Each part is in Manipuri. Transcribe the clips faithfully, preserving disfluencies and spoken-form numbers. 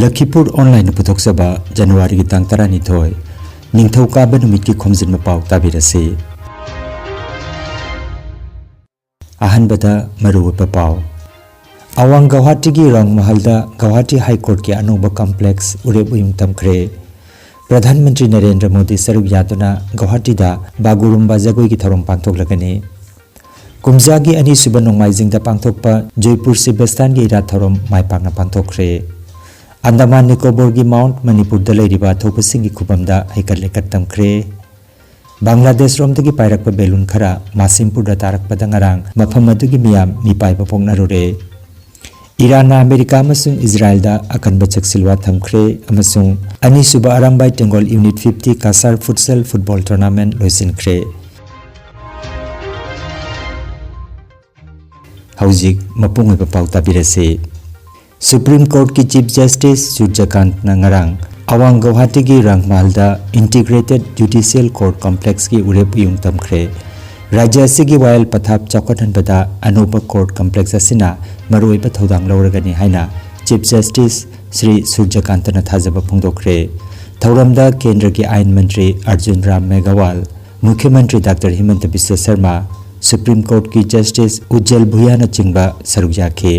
ꯂꯈꯤꯄꯨꯔ ꯑꯣꯟꯂꯥꯏꯟꯅ ꯄꯨꯊꯣꯛꯆꯕ ꯖꯅꯋꯥꯔꯤꯒꯤ ꯇꯥꯡ ꯇꯔꯥꯅꯤꯊꯣꯏ, ꯅꯤꯡꯊꯧꯀꯥꯕ ꯅꯨꯃꯤꯠꯀꯤ ꯈꯣꯝꯖꯤꯟꯕ ꯄꯥꯎ ꯇꯥꯕꯤꯔꯁꯤ꯫ ꯑꯍꯥꯟꯕꯗ ꯃꯔꯨꯑꯣꯏꯕ ꯄꯥꯎ꯫ ꯑꯋꯥꯡ ꯒꯧꯍꯥꯇꯤꯒꯤ ꯔꯪ ꯃꯍꯜꯗ ꯒꯧꯍꯥꯇꯤ ꯍꯥꯏ ꯀꯣꯔꯠꯀꯤ ꯑꯅꯧꯕ ꯀꯝꯄ꯭ꯂꯦꯛꯁ ꯎꯔꯦꯞ ꯎꯌꯨꯡ ꯊꯝꯈ꯭ꯔꯦ꯫ ꯄ꯭ꯔꯙꯥꯟ ꯃꯟꯇ꯭ꯔꯤ ꯅꯔꯦꯟꯗ꯭ꯔ ꯃꯣꯗꯤ ꯁꯔꯨꯛ ꯌꯥꯗꯨꯅ ꯒꯧꯍꯥꯇꯤꯗ ꯕꯥꯒꯨꯔꯨꯝꯕꯥ ꯖꯒꯣꯏꯒꯤ ꯊꯧꯔꯝ ꯄꯥꯡꯊꯣꯛꯂꯒꯅꯤ꯫ ꯀꯨꯝꯖꯥꯒꯤ ꯑꯅꯤꯁꯨꯕ ꯅꯣꯡꯃꯥꯏꯖꯤꯡꯗ ꯄꯥꯡꯊꯣꯛꯄ ꯖꯣꯏꯄꯨꯔ ꯁꯤꯕꯁꯇꯥꯟꯒꯤ ꯏꯔꯥꯠ ꯊꯧꯔꯝ ꯃꯥꯏ ꯄꯥꯛꯅ ꯄꯥꯡꯊꯣꯛꯈ꯭ꯔꯦ꯫ ꯑꯟꯗꯃꯥꯟ ꯅꯤꯀꯣꯕꯣꯔꯒꯤ ꯃꯥꯎꯟꯠ ꯃꯅꯤꯄꯨꯔꯗ ꯂꯩꯔꯤꯕ ꯑꯊꯧꯕꯁꯤꯡꯒꯤ ꯈꯨꯕꯝꯗ ꯍꯩꯀꯠ ꯂꯩꯀꯠ ꯇꯝꯈ꯭ꯔꯦ꯫ ꯕꯪꯒ꯭ꯂꯥꯗꯦꯁꯔꯣꯝꯗꯒꯤ ꯄꯥꯏꯔꯛꯄ ꯕꯦꯂꯨꯟ ꯈꯔ ꯃꯥꯁꯤꯝꯄꯨꯔꯗ ꯇꯥꯔꯛꯄꯗ ꯉꯔꯥꯡ ꯃꯐꯝ ꯑꯗꯨꯒꯤ ꯃꯤꯌꯥꯝ ꯃꯤꯄꯥꯏꯕ ꯄꯣꯛꯅꯔꯨꯔꯦ꯫ ꯏꯔꯥꯟꯅ ꯑꯃꯦꯔꯤꯀꯥ ꯑꯃꯁꯨꯡ ꯏꯖꯔꯥꯏꯜꯗ ꯑꯀꯟꯕ ꯆꯦꯛꯁꯤꯜꯋꯥ ꯊꯝꯈ꯭ꯔꯦ ꯑꯃꯁꯨꯡ ꯑꯅꯤꯁꯨꯕ Arambai ꯇꯦꯡꯒꯣꯜ unit fifty Kasar futsal football tournament ꯂꯣꯏꯁꯤꯟꯈ꯭ꯔꯦ꯫ ꯍꯧꯖꯤꯛ ꯃꯄꯨꯡ ꯑꯣꯏꯕ ꯄꯥꯎ ꯇꯥꯕꯤꯔꯁꯤ꯫ ꯁꯨꯄ꯭ꯔꯤꯝ ꯀꯣꯔꯠꯀꯤ ꯆꯤꯐ ꯖꯁꯇꯤꯁ ꯁꯨꯔꯖꯀꯥꯟꯠꯅ ꯉꯔꯥꯡ ꯑꯋꯥꯡ ꯒꯧꯍꯥꯇꯤꯒꯤ ꯔꯪꯃꯍꯜꯗ ꯏꯟꯇꯤꯒ꯭ꯔꯦꯇꯦꯗ ꯖꯨꯗꯤꯁꯤꯌꯦꯜ ꯀꯣꯔꯠ ꯀꯝꯄ꯭ꯂꯦꯛꯁꯀꯤ ꯎꯔꯦꯞ ꯎꯌꯨꯡ ꯇꯝꯈ꯭ꯔꯦ꯫ ꯔꯥꯖ꯭ꯌ ꯑꯁꯤꯒꯤ ꯋꯥꯌꯦꯜ ꯄꯊꯥꯞ ꯆꯥꯎꯈꯠꯍꯟꯕꯗ ꯑꯅꯧꯕ ꯀꯣꯔꯠ ꯀꯝꯄ꯭ꯂꯦꯛꯁ ꯑꯁꯤꯅ ꯃꯔꯨꯑꯣꯏꯕ ꯊꯧꯗꯥꯡ ꯂꯧꯔꯒꯅꯤ ꯍꯥꯏꯅ ꯆꯤꯐ ꯖꯁꯇꯤꯁ ꯁ꯭ꯔꯤ ꯁꯨꯔꯖꯀꯥꯟꯇꯅ ꯊꯥꯖꯕ ꯐꯣꯡꯗꯣꯛꯈ꯭ꯔꯦ꯫ ꯊꯧꯔꯝꯗ ꯀꯦꯟꯗ꯭ꯔꯒꯤ ꯑꯥꯏꯟ ꯃꯟꯇ꯭ꯔꯤ ꯑꯔꯖꯨꯟ ꯔꯥꯝ ꯃꯦꯘꯋꯥꯜ, ꯃꯨꯈ꯭ꯌ ꯃꯟꯇ꯭ꯔꯤ doctor ꯍꯤꯃꯟꯇ Visva Sharma, supreme ꯀꯣꯔꯠꯀꯤ justice ꯎꯖꯖꯜ ꯚꯨꯌꯥꯅꯆꯤꯡꯕ ꯁꯔꯨꯛ ꯌꯥꯈꯤ꯫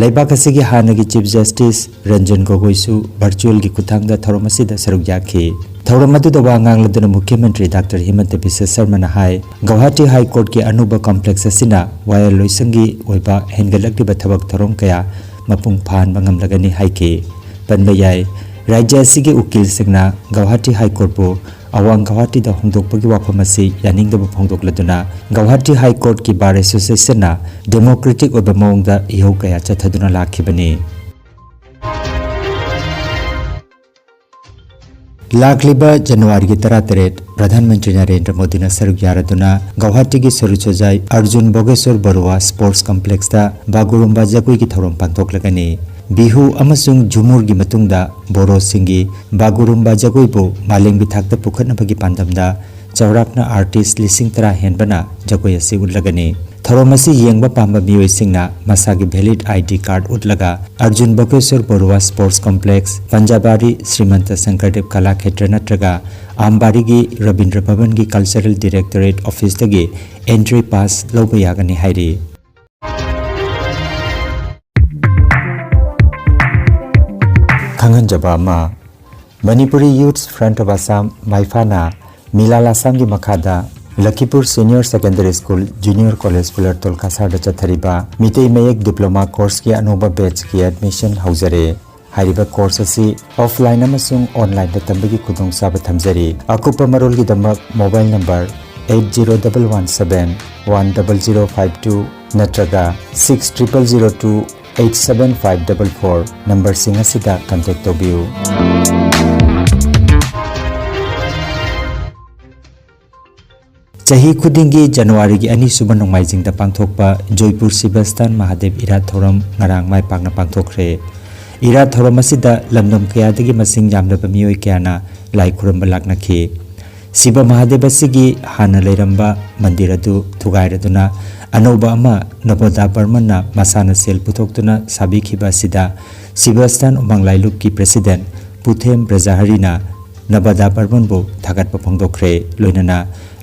ꯂꯩꯕꯥꯛ ꯑꯁꯤꯒꯤ ꯍꯥꯟꯅꯒꯤ ꯆꯤꯐ ꯖꯁꯇꯤꯁ ꯔꯟꯖꯟ ꯒꯣꯒꯣꯏꯁꯨ ꯚꯔꯆꯨꯑꯦꯜꯒꯤ ꯈꯨꯠꯊꯥꯡꯗ ꯊꯧꯔꯝ ꯑꯁꯤꯗ ꯁꯔꯨꯛ ꯌꯥꯈꯤ꯫ ꯊꯧꯔꯝ ꯑꯗꯨꯗ ꯋꯥ ꯉꯥꯡꯂꯗꯨꯅ ꯃꯨꯈ꯭ꯌ ꯃꯟꯇ꯭ꯔꯤ ꯗꯥꯛꯇꯔ ꯍꯤꯃꯟꯇ ꯕꯤꯁ꯭ꯋ ꯁꯔꯃꯅ ꯍꯥꯏ, ꯒꯧꯍꯥꯇꯤ ꯍꯥꯏ ꯀꯣꯔꯠꯀꯤ ꯑꯅꯧꯕ ꯀꯝꯄ꯭ꯂꯦꯛꯁ ꯑꯁꯤꯅ ꯋꯥꯌꯦꯜ ꯂꯣꯏꯁꯪꯒꯤ ꯑꯣꯏꯕ ꯍꯦꯟꯒꯠꯂꯛꯂꯤꯕ ꯊꯕꯛ ꯊꯧꯔꯝ ꯀꯌꯥ ꯃꯄꯨꯡ ꯐꯥꯍꯟꯕ ꯉꯝꯂꯒꯅꯤ ꯍꯥꯏꯈꯤ꯫ ꯄꯟꯕ ꯌꯥꯏ, ꯔꯥꯖ꯭ꯌ ꯑꯁꯤꯒꯤ ꯎꯀꯤꯜꯁꯤꯡꯅ ꯒꯧꯍꯥꯇꯤ ꯍꯥꯏ ꯀꯣꯔꯠꯄꯨ ꯑꯋꯥꯡ ꯒꯧꯍꯥꯇꯤꯗ ꯍꯣꯡꯗꯣꯛꯄꯒꯤ ꯋꯥꯐꯝ ꯑꯁꯤ ꯌꯥꯅꯤꯡꯗꯕ ꯐꯣꯡꯗꯣꯛꯂꯗꯨꯅ ꯒꯧꯍꯥꯇꯤ ꯍꯥꯏ ꯀꯣꯔꯠꯀꯤ ꯕꯥꯔ ꯑꯦꯁꯣꯁꯤꯌꯦꯁꯟꯅ ꯗꯦꯃꯣꯀ꯭ꯔꯦꯇꯤꯛ ꯑꯣꯏꯕ ꯃꯑꯣꯡꯗ ꯏꯍꯧ ꯀꯌꯥ ꯆꯠꯊꯗꯨꯅ ꯂꯥꯛꯈꯤꯕꯅꯤ꯫ ꯂꯥꯛꯂꯤꯕ ꯖꯅꯋꯥꯔꯤꯒꯤ ꯇꯔꯥꯇꯔꯦꯠ, ꯄ꯭ꯔꯙꯥꯟ ꯃꯟꯇ꯭ꯔꯤ ꯅꯔꯦꯟꯗ꯭ꯔ ꯃꯣꯗꯤꯅ ꯁꯔꯨꯛ ꯌꯥꯔꯗꯨꯅ ꯒꯧꯍꯥꯇꯤꯒꯤ ꯁꯔꯨ ꯁꯖꯥꯏ ꯑꯔꯖꯨꯟ ꯕꯣꯒꯦꯁꯣꯔ ꯕꯔꯨꯋꯥ ꯁ꯭ꯄꯣꯔꯠꯁ ꯀꯝꯄ꯭ꯂꯦꯛꯁꯇ ꯕꯥꯒꯨꯔꯨꯝꯕꯥ ꯖꯒꯣꯏꯒꯤ ꯊꯧꯔꯝ ꯄꯥꯡꯊꯣꯛꯂꯒꯅꯤ꯫ ꯕꯤꯍꯨ ꯑꯃꯁꯨꯡ ꯖꯨꯃꯨꯔꯒꯤ ꯃꯇꯨꯡꯗ ꯕꯣꯔꯣꯁꯤꯡꯒꯤ ꯕꯥꯒꯨꯔꯨꯝꯕꯥ ꯖꯒꯣꯏꯕꯨ ꯃꯥꯂꯦꯝꯒꯤ ꯊꯥꯛꯇ ꯄꯨꯈꯠꯅꯕꯒꯤ ꯄꯥꯟꯗꯝꯗ ꯆꯥꯎꯔꯥꯛꯅ ꯑꯥꯔꯇꯤꯁ ꯂꯤꯁꯤꯡ ꯇꯔꯥ ꯍꯦꯟꯕꯅ ꯖꯒꯣꯏ ꯑꯁꯤ ꯎꯠꯂꯒꯅꯤ꯫ ꯊꯧꯔꯝ ꯑꯁꯤ ꯌꯦꯡꯕ ꯄꯥꯝꯕ ꯃꯤꯑꯣꯏꯁꯤꯡꯅ ꯃꯁꯥꯒꯤ valid I D card ꯎꯠꯂꯒ Arjun ꯕꯀꯦꯁ꯭ꯋꯔ ꯕꯔꯨꯋꯥ Sports Complex, ꯄꯟꯖꯥꯕꯥꯔꯤ ꯁ꯭ꯔꯤꯃꯟꯇ ꯁꯪꯀꯔꯗꯦꯕ ꯀꯂꯥ ꯈꯦꯇ꯭ꯔ ꯅꯠꯇ꯭ꯔꯒ ꯑꯝꯕꯥꯔꯤꯒꯤ Rabindra ꯚꯕꯟꯒꯤ Cultural Directorate Officeꯇꯒꯤ entry pass ꯂꯧꯕ ꯌꯥꯒꯅꯤ ꯍꯥꯏꯔꯤ꯫ ꯈꯪꯍꯟꯖꯕ ꯑꯃ, Manipuri Youth Front of Assam, ꯃꯥꯏꯐꯥꯅ ꯃꯤꯂꯥꯜ ꯑꯁꯥꯝꯒꯤ ꯃꯈꯥꯗ ꯂꯈꯤꯄꯨꯔ Senior Secondary School, Junior College ꯐꯨꯂꯔꯇꯣꯜ ꯀꯁꯥꯔꯗ ꯆꯠꯊꯔꯤꯕ ꯃꯤꯇꯩ ꯃꯌꯦꯛ diploma courseꯀꯤ ꯑꯅꯧꯕ batchꯀꯤ admission ꯍꯧꯖꯔꯦ꯫ ꯍꯥꯏꯔꯤꯕ course ꯑꯁꯤ offline ꯑꯃꯁꯨꯡ onlineꯗ ꯇꯝꯕꯒꯤ ꯈꯨꯗꯣꯡꯆꯥꯕ ꯊꯝꯖꯔꯤ꯫ ꯑꯀꯨꯞꯄ ꯃꯔꯣꯜꯒꯤꯗꯃꯛ mobile number eight zero double one seven one double zero five two ꯅꯠꯇ꯭ꯔꯒ six triple zero two eight seven five double four numberꯁꯤꯡ ꯑꯁꯤꯗ contact ꯇꯧꯕꯤꯌꯨ꯫ ꯆꯍꯤ ꯈꯨꯗꯤꯡꯒꯤ ꯖꯅꯋꯥꯔꯤꯒꯤ ꯑꯅꯤꯁꯨꯕ ꯅꯣꯡꯃꯥꯏꯖꯤꯡꯗ ꯄꯥꯡꯊꯣꯛꯄ ꯖꯣꯏꯄꯨꯔ ꯁꯤꯕꯁꯇꯥꯟ ꯃꯍꯥꯗꯦꯕ ꯏꯔꯥꯠ ꯊꯧꯔꯝ ꯉꯔꯥꯡ ꯃꯥꯏ ꯄꯥꯛꯅ ꯄꯥꯡꯊꯣꯛꯈ꯭ꯔꯦ꯫ ꯏꯔꯥꯠ ꯊꯧꯔꯝ ꯑꯁꯤꯗ ꯂꯝꯗꯝ ꯀꯌꯥꯗꯒꯤ ꯃꯁꯤꯡ ꯌꯥꯝꯂꯕ ꯃꯤꯑꯣꯏ ꯀꯌꯥꯅ ꯂꯥꯏ ꯈꯨꯔꯨꯝꯕ ꯂꯥꯛꯅꯈꯤ꯫ ꯁꯤꯕ ꯃꯍꯥꯗꯦꯕ ꯑꯁꯤꯒꯤ ꯍꯥꯟꯅ ꯂꯩꯔꯝꯕ ꯃꯟꯗꯤꯔ ꯑꯗꯨ ꯊꯨꯒꯥꯏꯔꯗꯨꯅ ꯑꯅꯧꯕ ꯑꯃ ꯅꯕꯣꯗꯥ ꯕꯔꯃꯟꯅ ꯃꯁꯥꯅ ꯁꯦꯜ ꯄꯨꯊꯣꯛꯇꯨꯅ ꯁꯥꯕꯤꯈꯤꯕ ꯑꯁꯤꯗ ꯁꯤꯕꯁꯇꯥꯟ ꯎꯃꯪ ꯂꯥꯏꯂꯨꯞꯀꯤ president ꯄꯨꯊꯦꯝ ꯕ꯭ꯔꯖꯍꯔꯤꯅ ꯅꯕꯣꯗꯥ ꯕꯔꯃꯟꯕꯨ ꯊꯥꯒꯠꯄ ꯐꯣꯡꯗꯣꯛꯈ꯭ꯔꯦ꯫ ꯂꯣꯏꯅꯅ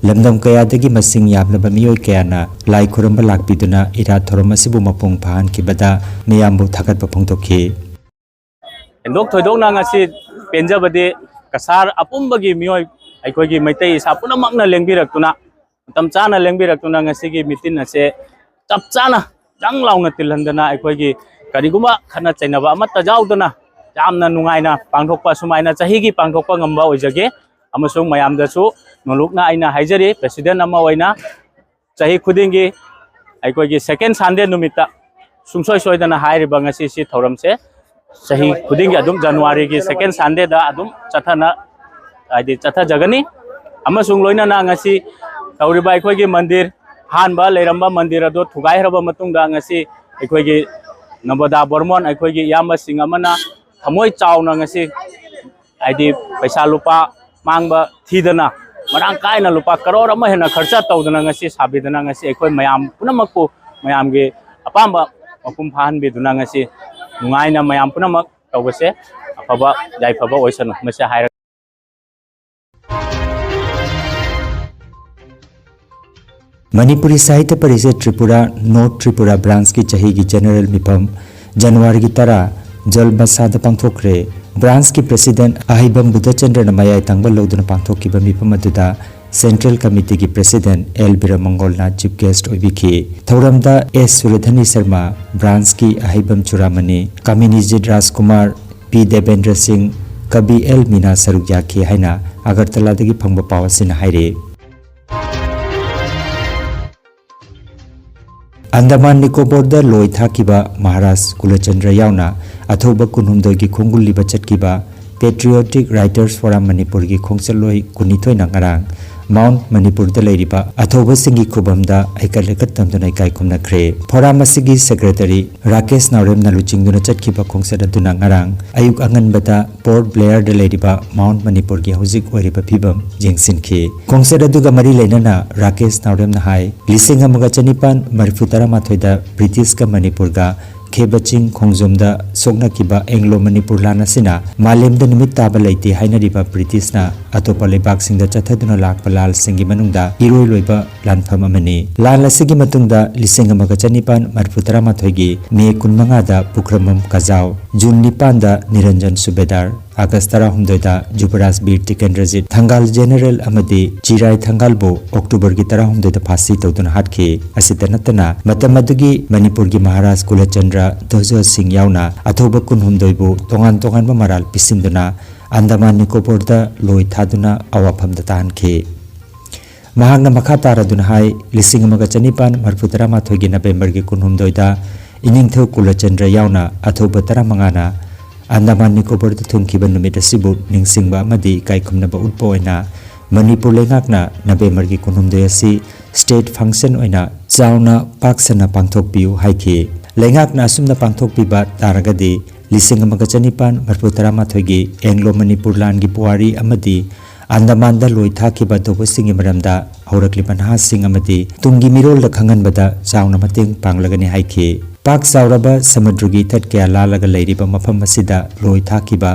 ꯂꯝꯗꯝ ꯀꯌꯥꯗꯒꯤ ꯃꯁꯤꯡ ꯌꯥꯝꯂꯕ ꯃꯤꯑꯣꯏ ꯀꯌꯥꯅ ꯂꯥꯏ ꯈꯨꯔꯨꯝꯕ ꯂꯥꯛꯄꯤꯗꯨꯅ ꯏꯔꯥꯠ ꯊꯧꯔꯝ ꯑꯁꯤꯕꯨ ꯃꯄꯨꯡ ꯐꯥꯍꯟꯈꯤꯕꯗ ꯃꯤꯌꯥꯝꯕꯨ ꯊꯥꯒꯠꯄ ꯐꯣꯡꯗꯣꯛꯈꯤ꯫ ꯍꯦꯟꯗꯣꯛ ꯊꯣꯏꯗꯣꯛꯅ ꯉꯁꯤ ꯄꯦꯟꯖꯕꯗꯤ ꯀꯁꯥꯔ ꯑꯄꯨꯝꯕꯒꯤ ꯃꯤꯑꯣꯏ, ꯑꯩꯈꯣꯏꯒꯤ ꯃꯩꯇꯩ ꯏꯁꯥ ꯄꯨꯝꯅꯃꯛꯅ ꯂꯦꯡꯕꯤꯔꯛꯇꯨꯅ, ꯃꯇꯝ ꯆꯥꯅ ꯂꯦꯡꯕꯤꯔꯛꯇꯨꯅ ꯉꯁꯤꯒꯤ meeting ꯑꯁꯦ ꯆꯞ ꯆꯥꯅ ꯆꯪ ꯂꯥꯎꯅ ꯇꯤꯜꯍꯟꯗꯅ ꯑꯩꯈꯣꯏꯒꯤ ꯀꯔꯤꯒꯨꯝꯕ ꯈꯠꯅ ꯆꯩꯅꯕ ꯑꯃꯠꯇ ꯌꯥꯎꯗꯅ ꯌꯥꯝꯅ ꯅꯨꯡꯉꯥꯏꯅ ꯄꯥꯡꯊꯣꯛꯄ, ꯑꯁꯨꯃꯥꯏꯅ ꯆꯍꯤꯒꯤ ꯄꯥꯡꯊꯣꯛꯄ ꯉꯝꯕ ꯑꯣꯏꯖꯒꯦ꯫ ꯑꯃꯁꯨꯡ ꯃꯌꯥꯝꯗꯁꯨ ꯅꯣꯂꯨꯛꯅ ꯑꯩꯅ ꯍꯥꯏꯖꯔꯤ, president ꯑꯃ ꯑꯣꯏꯅ ꯆꯍꯤ ꯈꯨꯗꯤꯡꯒꯤ ꯑꯩꯈꯣꯏꯒꯤ second Sunday ꯅꯨꯃꯤꯠꯇ ꯁꯨꯡꯁꯣꯏ ꯁꯣꯏꯗꯅ ꯍꯥꯏꯔꯤꯕ ꯉꯁꯤꯁꯤ ꯊꯧꯔꯝꯁꯦ ꯆꯍꯤ ꯈꯨꯗꯤꯡꯒꯤ ꯑꯗꯨꯝ ꯖꯅꯋꯥꯔꯤꯒꯤ second Sundayꯗ ꯑꯗꯨꯝ ꯆꯠꯊꯅ, ꯍꯥꯏꯗꯤ ꯆꯠꯊꯖꯒꯅꯤ꯫ ꯑꯃꯁꯨꯡ ꯂꯣꯏꯅꯅ ꯉꯁꯤ ꯇꯧꯔꯤꯕ ꯑꯩꯈꯣꯏꯒꯤ ꯃꯟꯗꯤꯔ, ꯑꯍꯥꯟꯕ ꯂꯩꯔꯝꯕ ꯃꯟꯗꯤꯔ ꯑꯗꯨ ꯊꯨꯒꯥꯏꯈ꯭ꯔꯕ ꯃꯇꯨꯡꯗ ꯉꯁꯤ ꯑꯩꯈꯣꯏꯒꯤ ꯅꯕꯣꯗꯥ ꯕꯔꯃꯟ, ꯑꯩꯈꯣꯏꯒꯤ ꯏꯌꯥꯝꯕꯁꯤꯡ ꯑꯃꯅ ꯊꯃꯣꯏ ꯆꯥꯎꯅ ꯉꯁꯤ, ꯍꯥꯏꯗꯤ ꯄꯩꯁꯥ ꯂꯨꯄꯥ ꯃꯥꯡꯕ ꯊꯤꯗꯅ ꯃꯔꯥꯡ ꯀꯥꯏꯅ ꯂꯨꯄꯥ ꯀꯔꯣꯔ ꯑꯃ ꯍꯦꯟꯅ ꯈꯔꯆ ꯇꯧꯗꯅ ꯉꯁꯤ ꯁꯥꯕꯤꯗꯅ ꯉꯁꯤ ꯑꯩꯈꯣꯏ ꯃꯌꯥꯝ ꯄꯨꯝꯅꯃꯛꯄꯨ ꯃꯌꯥꯝꯒꯤ ꯑꯄꯥꯝꯕ ꯃꯄꯨꯡ ꯐꯥꯍꯟꯕꯤꯗꯨꯅ ꯉꯁꯤ ꯅꯨꯡꯉꯥꯏꯅ ꯃꯌꯥꯝ ꯄꯨꯝꯅꯃꯛ ꯇꯧꯕꯁꯦ ꯑꯐꯕ ꯌꯥꯏꯐꯕ ꯑꯣꯏꯁꯅꯨ꯫ ꯃꯁꯤ ꯍꯥꯏꯔꯒ Manipuri Sahitya Parishad Tripura North Tripura Branch ꯀꯤ ꯆꯍꯤꯒꯤ General ꯃꯤꯐꯝ January ꯒꯤ ꯇꯔꯥ ꯖꯜꯕꯁꯥꯗ ꯄꯥꯡꯊꯣꯛꯈ꯭ꯔꯦ꯫ Branch ꯀꯤ President ꯑꯍꯩꯕꯝ ꯕꯨꯙꯆꯟꯗ꯭ꯔꯅ ꯃꯌꯥꯏ ꯊꯪꯕ ꯂꯧꯗꯨꯅ ꯄꯥꯡꯊꯣꯛꯈꯤꯕ ꯃꯤꯐꯝ ꯑꯗꯨꯗ Central Committee ꯒꯤ President ꯑꯦꯜ ꯕꯤꯔꯃꯪꯒꯣꯜꯅ Chief Guest ꯑꯣꯏꯕꯤꯈꯤ꯫ ꯊꯧꯔꯝꯗ ꯑꯦꯁ ꯁꯨꯔꯙꯅꯤ ꯁꯔꯃ, Branch ꯀꯤ ꯑꯍꯩꯕꯝ ꯆꯨꯔꯥꯃꯅꯤ, ꯀꯥꯃꯤꯅꯤꯖꯤꯠ ꯔꯥꯖꯀꯨꯃꯥꯔ, ꯄꯤ ꯗꯦꯕꯦꯟꯗ꯭ꯔ ꯁꯤꯡ, ꯀꯕꯤ ꯑꯦꯜ ꯃꯤꯅꯥ ꯁꯔꯨꯛ ꯌꯥꯈꯤ ꯍꯥꯏꯅ ꯑꯒꯔꯇꯂꯥꯗꯒꯤ ꯐꯪꯕ ꯄꯥꯎ ꯑꯁꯤꯅ ꯍꯥꯏꯔꯤ꯫ ꯑꯟꯗꯃꯥꯟ ꯅꯤꯀꯣꯕꯣꯔꯗ ꯂꯣꯏ ꯊꯥꯈꯤꯕ ꯃꯍꯥꯔꯥꯖ ꯀꯨꯂꯆꯟꯗ꯭ꯔ ꯌꯥꯎꯅ ꯑꯊꯧꯕ ꯀꯨꯟꯍꯨꯝꯗꯣꯏꯒꯤ ꯈꯣꯡꯒꯨꯜ ꯂꯤꯕ ꯆꯠꯈꯤꯕ Patriotic Writers Forum ꯃꯅꯤꯄꯨꯔꯒꯤ ꯈꯣꯡꯆꯠꯂꯣꯏ ꯀꯨꯟꯅꯤꯊꯣꯏꯅ ꯉꯔꯥꯡ Mount ꯃꯅꯤꯄꯨꯔꯗ ꯂꯩꯔꯤꯕ ꯑꯊꯧꯕꯁꯤꯡꯒꯤ ꯈꯨꯕꯝꯗ ꯍꯩꯀꯠ ꯂꯩꯀꯠ ꯇꯝꯗꯨꯅ ꯏꯀꯥꯏ ꯈꯨꯝꯅꯈ꯭ꯔꯦ꯫ Forum ꯑꯁꯤꯒꯤ Secretary ꯔꯥꯀꯦꯁ ꯅꯥꯎꯔꯦꯝꯅ ꯂꯨꯆꯤꯡꯗꯨꯅ ꯆꯠꯈꯤꯕ ꯈꯣꯡꯆꯠ ꯑꯗꯨꯅ ꯉꯔꯥꯡ ꯑꯌꯨꯛ ꯑꯉꯟꯕꯗ Port Blair ꯗ ꯂꯩꯔꯤꯕ Mount ꯃꯅꯤꯄꯨꯔꯒꯤ ꯍꯧꯖꯤꯛ ꯑꯣꯏꯔꯤꯕ ꯐꯤꯕꯝ ꯌꯦꯡꯁꯤꯟꯈꯤ꯫ ꯈꯣꯡꯆꯠ ꯑꯗꯨꯒ ꯃꯔꯤ ꯂꯩꯅꯅ ꯔꯥꯀꯦꯁ ꯅꯥꯎꯔꯦꯝꯅ ꯍꯥꯏ, ꯂꯤꯁꯤꯡ ꯑꯃꯒ ꯆꯅꯤꯄꯥꯟ ꯃꯔꯤꯐꯨ ꯇꯔꯥꯃꯥꯊꯣꯏꯗ ꯕ꯭ꯔꯤꯇꯤꯁꯀ ꯃꯅꯤꯄꯨꯔꯒ ꯈꯦꯕꯆꯤꯡ ꯈꯣꯡꯖꯣꯝꯗ ꯁꯣꯛꯅꯈꯤꯕ ꯑꯦꯡꯂꯣ ꯃꯅꯤꯄꯨꯔ ꯂꯥꯟ ꯑꯁꯤꯅ ꯃꯥꯂꯦꯝꯗ ꯅꯨꯃꯤꯠ ꯇꯥꯕ ꯂꯩꯇꯦ ꯍꯥꯏꯅꯔꯤꯕ ꯕ꯭ꯔꯤꯇꯤꯁꯅ ꯑꯇꯣꯞꯄ ꯂꯩꯕꯥꯛꯁꯤꯡꯗ ꯆꯠꯊꯗꯨꯅ ꯂꯥꯛꯄ ꯂꯥꯜꯁꯤꯡꯒꯤ ꯃꯅꯨꯡꯗ ꯏꯔꯣꯏ ꯂꯣꯏꯕ ꯂꯥꯟꯐꯝ ꯑꯃꯅꯤ꯫ ꯂꯥꯟ ꯑꯁꯤꯒꯤ ꯃꯇꯨꯡꯗ ꯂꯤꯁꯤꯡ ꯑꯃꯒ ꯆꯅꯤꯄꯥꯟ ꯃꯔꯤꯐꯨ ꯇꯔꯥꯃꯥꯊꯣꯏꯒꯤ ꯃꯦ ꯀꯨꯟꯃꯉꯥꯗ ꯄꯨꯈ꯭ꯔꯝꯕꯝ ꯀꯖꯥꯎ, ꯖꯨꯟ ꯅꯤꯄꯥꯟꯗ ꯅꯤꯔꯟꯖꯟ ꯁꯨꯕꯦꯗꯥꯔ, ꯑꯥꯒꯁ ꯇꯔꯥꯍꯨꯝꯗꯣꯏꯗ ꯖꯨꯕꯔꯥꯖ ꯕꯤꯔ ꯇꯤꯀꯦꯟꯗ꯭ꯔꯖꯤꯠ ꯊꯪꯒꯥꯜ ꯖꯦꯅꯔꯦꯜ ꯑꯃꯗꯤ ꯆꯤꯔꯥꯏ ꯊꯪꯒꯥꯜꯕꯨ ꯑꯣꯛꯇꯣꯕꯔꯒꯤ ꯇꯔꯥꯍꯨꯝꯗꯣꯏꯗ ꯐꯥꯁꯤ ꯇꯧꯗꯨꯅ ꯍꯥꯠꯈꯤ꯫ ꯑꯁꯤꯇ ꯅꯠꯇꯅ ꯃꯇꯝ ꯑꯗꯨꯒꯤ ꯃꯅꯤꯄꯨꯔꯒꯤ ꯃꯍꯥꯔꯥꯖ ꯀꯨꯂꯆꯟꯗ꯭ꯔ ꯙ꯭ꯋꯖ ꯁꯤꯡ ꯌꯥꯎꯅ ꯑꯊꯧꯕ ꯀꯨꯟꯍꯨꯝꯗꯣꯏꯕꯨ ꯇꯣꯉꯥꯟ ꯇꯣꯉꯥꯟꯕ ꯃꯔꯥꯜ ꯄꯤꯁꯤꯟꯗꯨꯅ ꯑꯟꯗꯃꯥꯟ ꯅꯤꯀꯣꯕꯣꯔꯗ ꯂꯣꯏ ꯊꯥꯗꯨꯅ ꯑꯋꯥꯐꯝꯗ ꯇꯥꯍꯟꯈꯤ꯫ ꯃꯍꯥꯛꯅ ꯃꯈꯥ ꯇꯥꯔꯗꯨꯅ ꯍꯥꯏ, ꯂꯤꯁꯤꯡ ꯑꯃꯒ ꯆꯅꯤꯄꯥꯟ ꯃꯔꯤꯐꯨ ꯇꯔꯥꯃꯥꯊꯣꯏꯒꯤ ꯅꯕꯦꯝꯕꯔꯒꯤ ꯀꯨꯟꯍꯨꯝꯗꯣꯏꯗ ꯏꯅꯤꯡꯊꯧ ꯀꯨꯂꯆꯟꯗ꯭ꯔ ꯌꯥꯎꯅ ꯑꯊꯧꯕ ꯇꯔꯥꯃꯉꯥꯅ ꯑꯟꯗꯃꯥꯟ ꯅꯤꯀꯣꯕꯔꯗ ꯊꯨꯡꯈꯤꯕ ꯅꯨꯃꯤꯠ ꯑꯁꯤꯕꯨ ꯅꯤꯡꯁꯤꯡꯕ ꯑꯃꯗꯤ ꯏꯀꯥꯏ ꯈꯨꯝꯅꯕ ꯎꯠꯄ ꯑꯣꯏꯅ ꯃꯅꯤꯄꯨꯔ ꯂꯩꯉꯥꯛꯅ ꯅꯕꯦꯝꯕꯔꯒꯤ ꯀꯨꯟꯍꯨꯝꯗꯣꯏ ꯑꯁꯤ state function ꯑꯣꯏꯅ ꯆꯥꯎꯅ ꯄꯥꯛ ꯁꯟꯅ ꯄꯥꯡꯊꯣꯛꯄꯤꯌꯨ ꯍꯥꯏꯈꯤ꯫ ꯂꯩꯉꯥꯛꯅ ꯑꯁꯨꯝꯅ ꯄꯥꯡꯊꯣꯛꯄꯤꯕ ꯇꯥꯔꯒꯗꯤ ꯂꯤꯁꯤꯡ ꯑꯃꯒ ꯆꯅꯤꯄꯥꯟ ꯃꯔꯤꯐꯨ ꯇꯔꯥꯃꯥꯊꯣꯏꯒꯤ ꯑꯦꯡꯂꯣ ꯃꯅꯤꯄꯨꯔ ꯂꯥꯟꯒꯤ ꯄꯨꯋꯥꯔꯤ ꯑꯃꯗꯤ ꯑꯟꯗꯃꯥꯟꯗ ꯂꯣꯏ ꯊꯥꯈꯤꯕ ꯑꯊꯧꯕꯁꯤꯡꯒꯤ ꯃꯔꯝꯗ ꯍꯧꯔꯛꯂꯤꯕ ꯅꯍꯥꯁꯤꯡ ꯑꯃꯗꯤ ꯇꯨꯡꯒꯤ ꯃꯤꯔꯣꯜꯗ ꯈꯪꯍꯟꯕꯗ ꯆꯥꯎꯅ ꯃꯇꯦꯡ ꯄꯥꯡꯂꯒꯅꯤ ꯍꯥꯏꯈꯤ꯫ ꯄꯥꯛ ꯆꯥꯎꯔꯕ ꯁꯃꯨꯗ꯭ꯔꯒꯤ ꯏꯊꯠ ꯀꯌꯥ ꯂꯥꯜꯂꯒ ꯂꯩꯔꯤꯕ ꯃꯐꯝ ꯑꯁꯤꯗ ꯂꯣꯏ ꯊꯥꯈꯤꯕ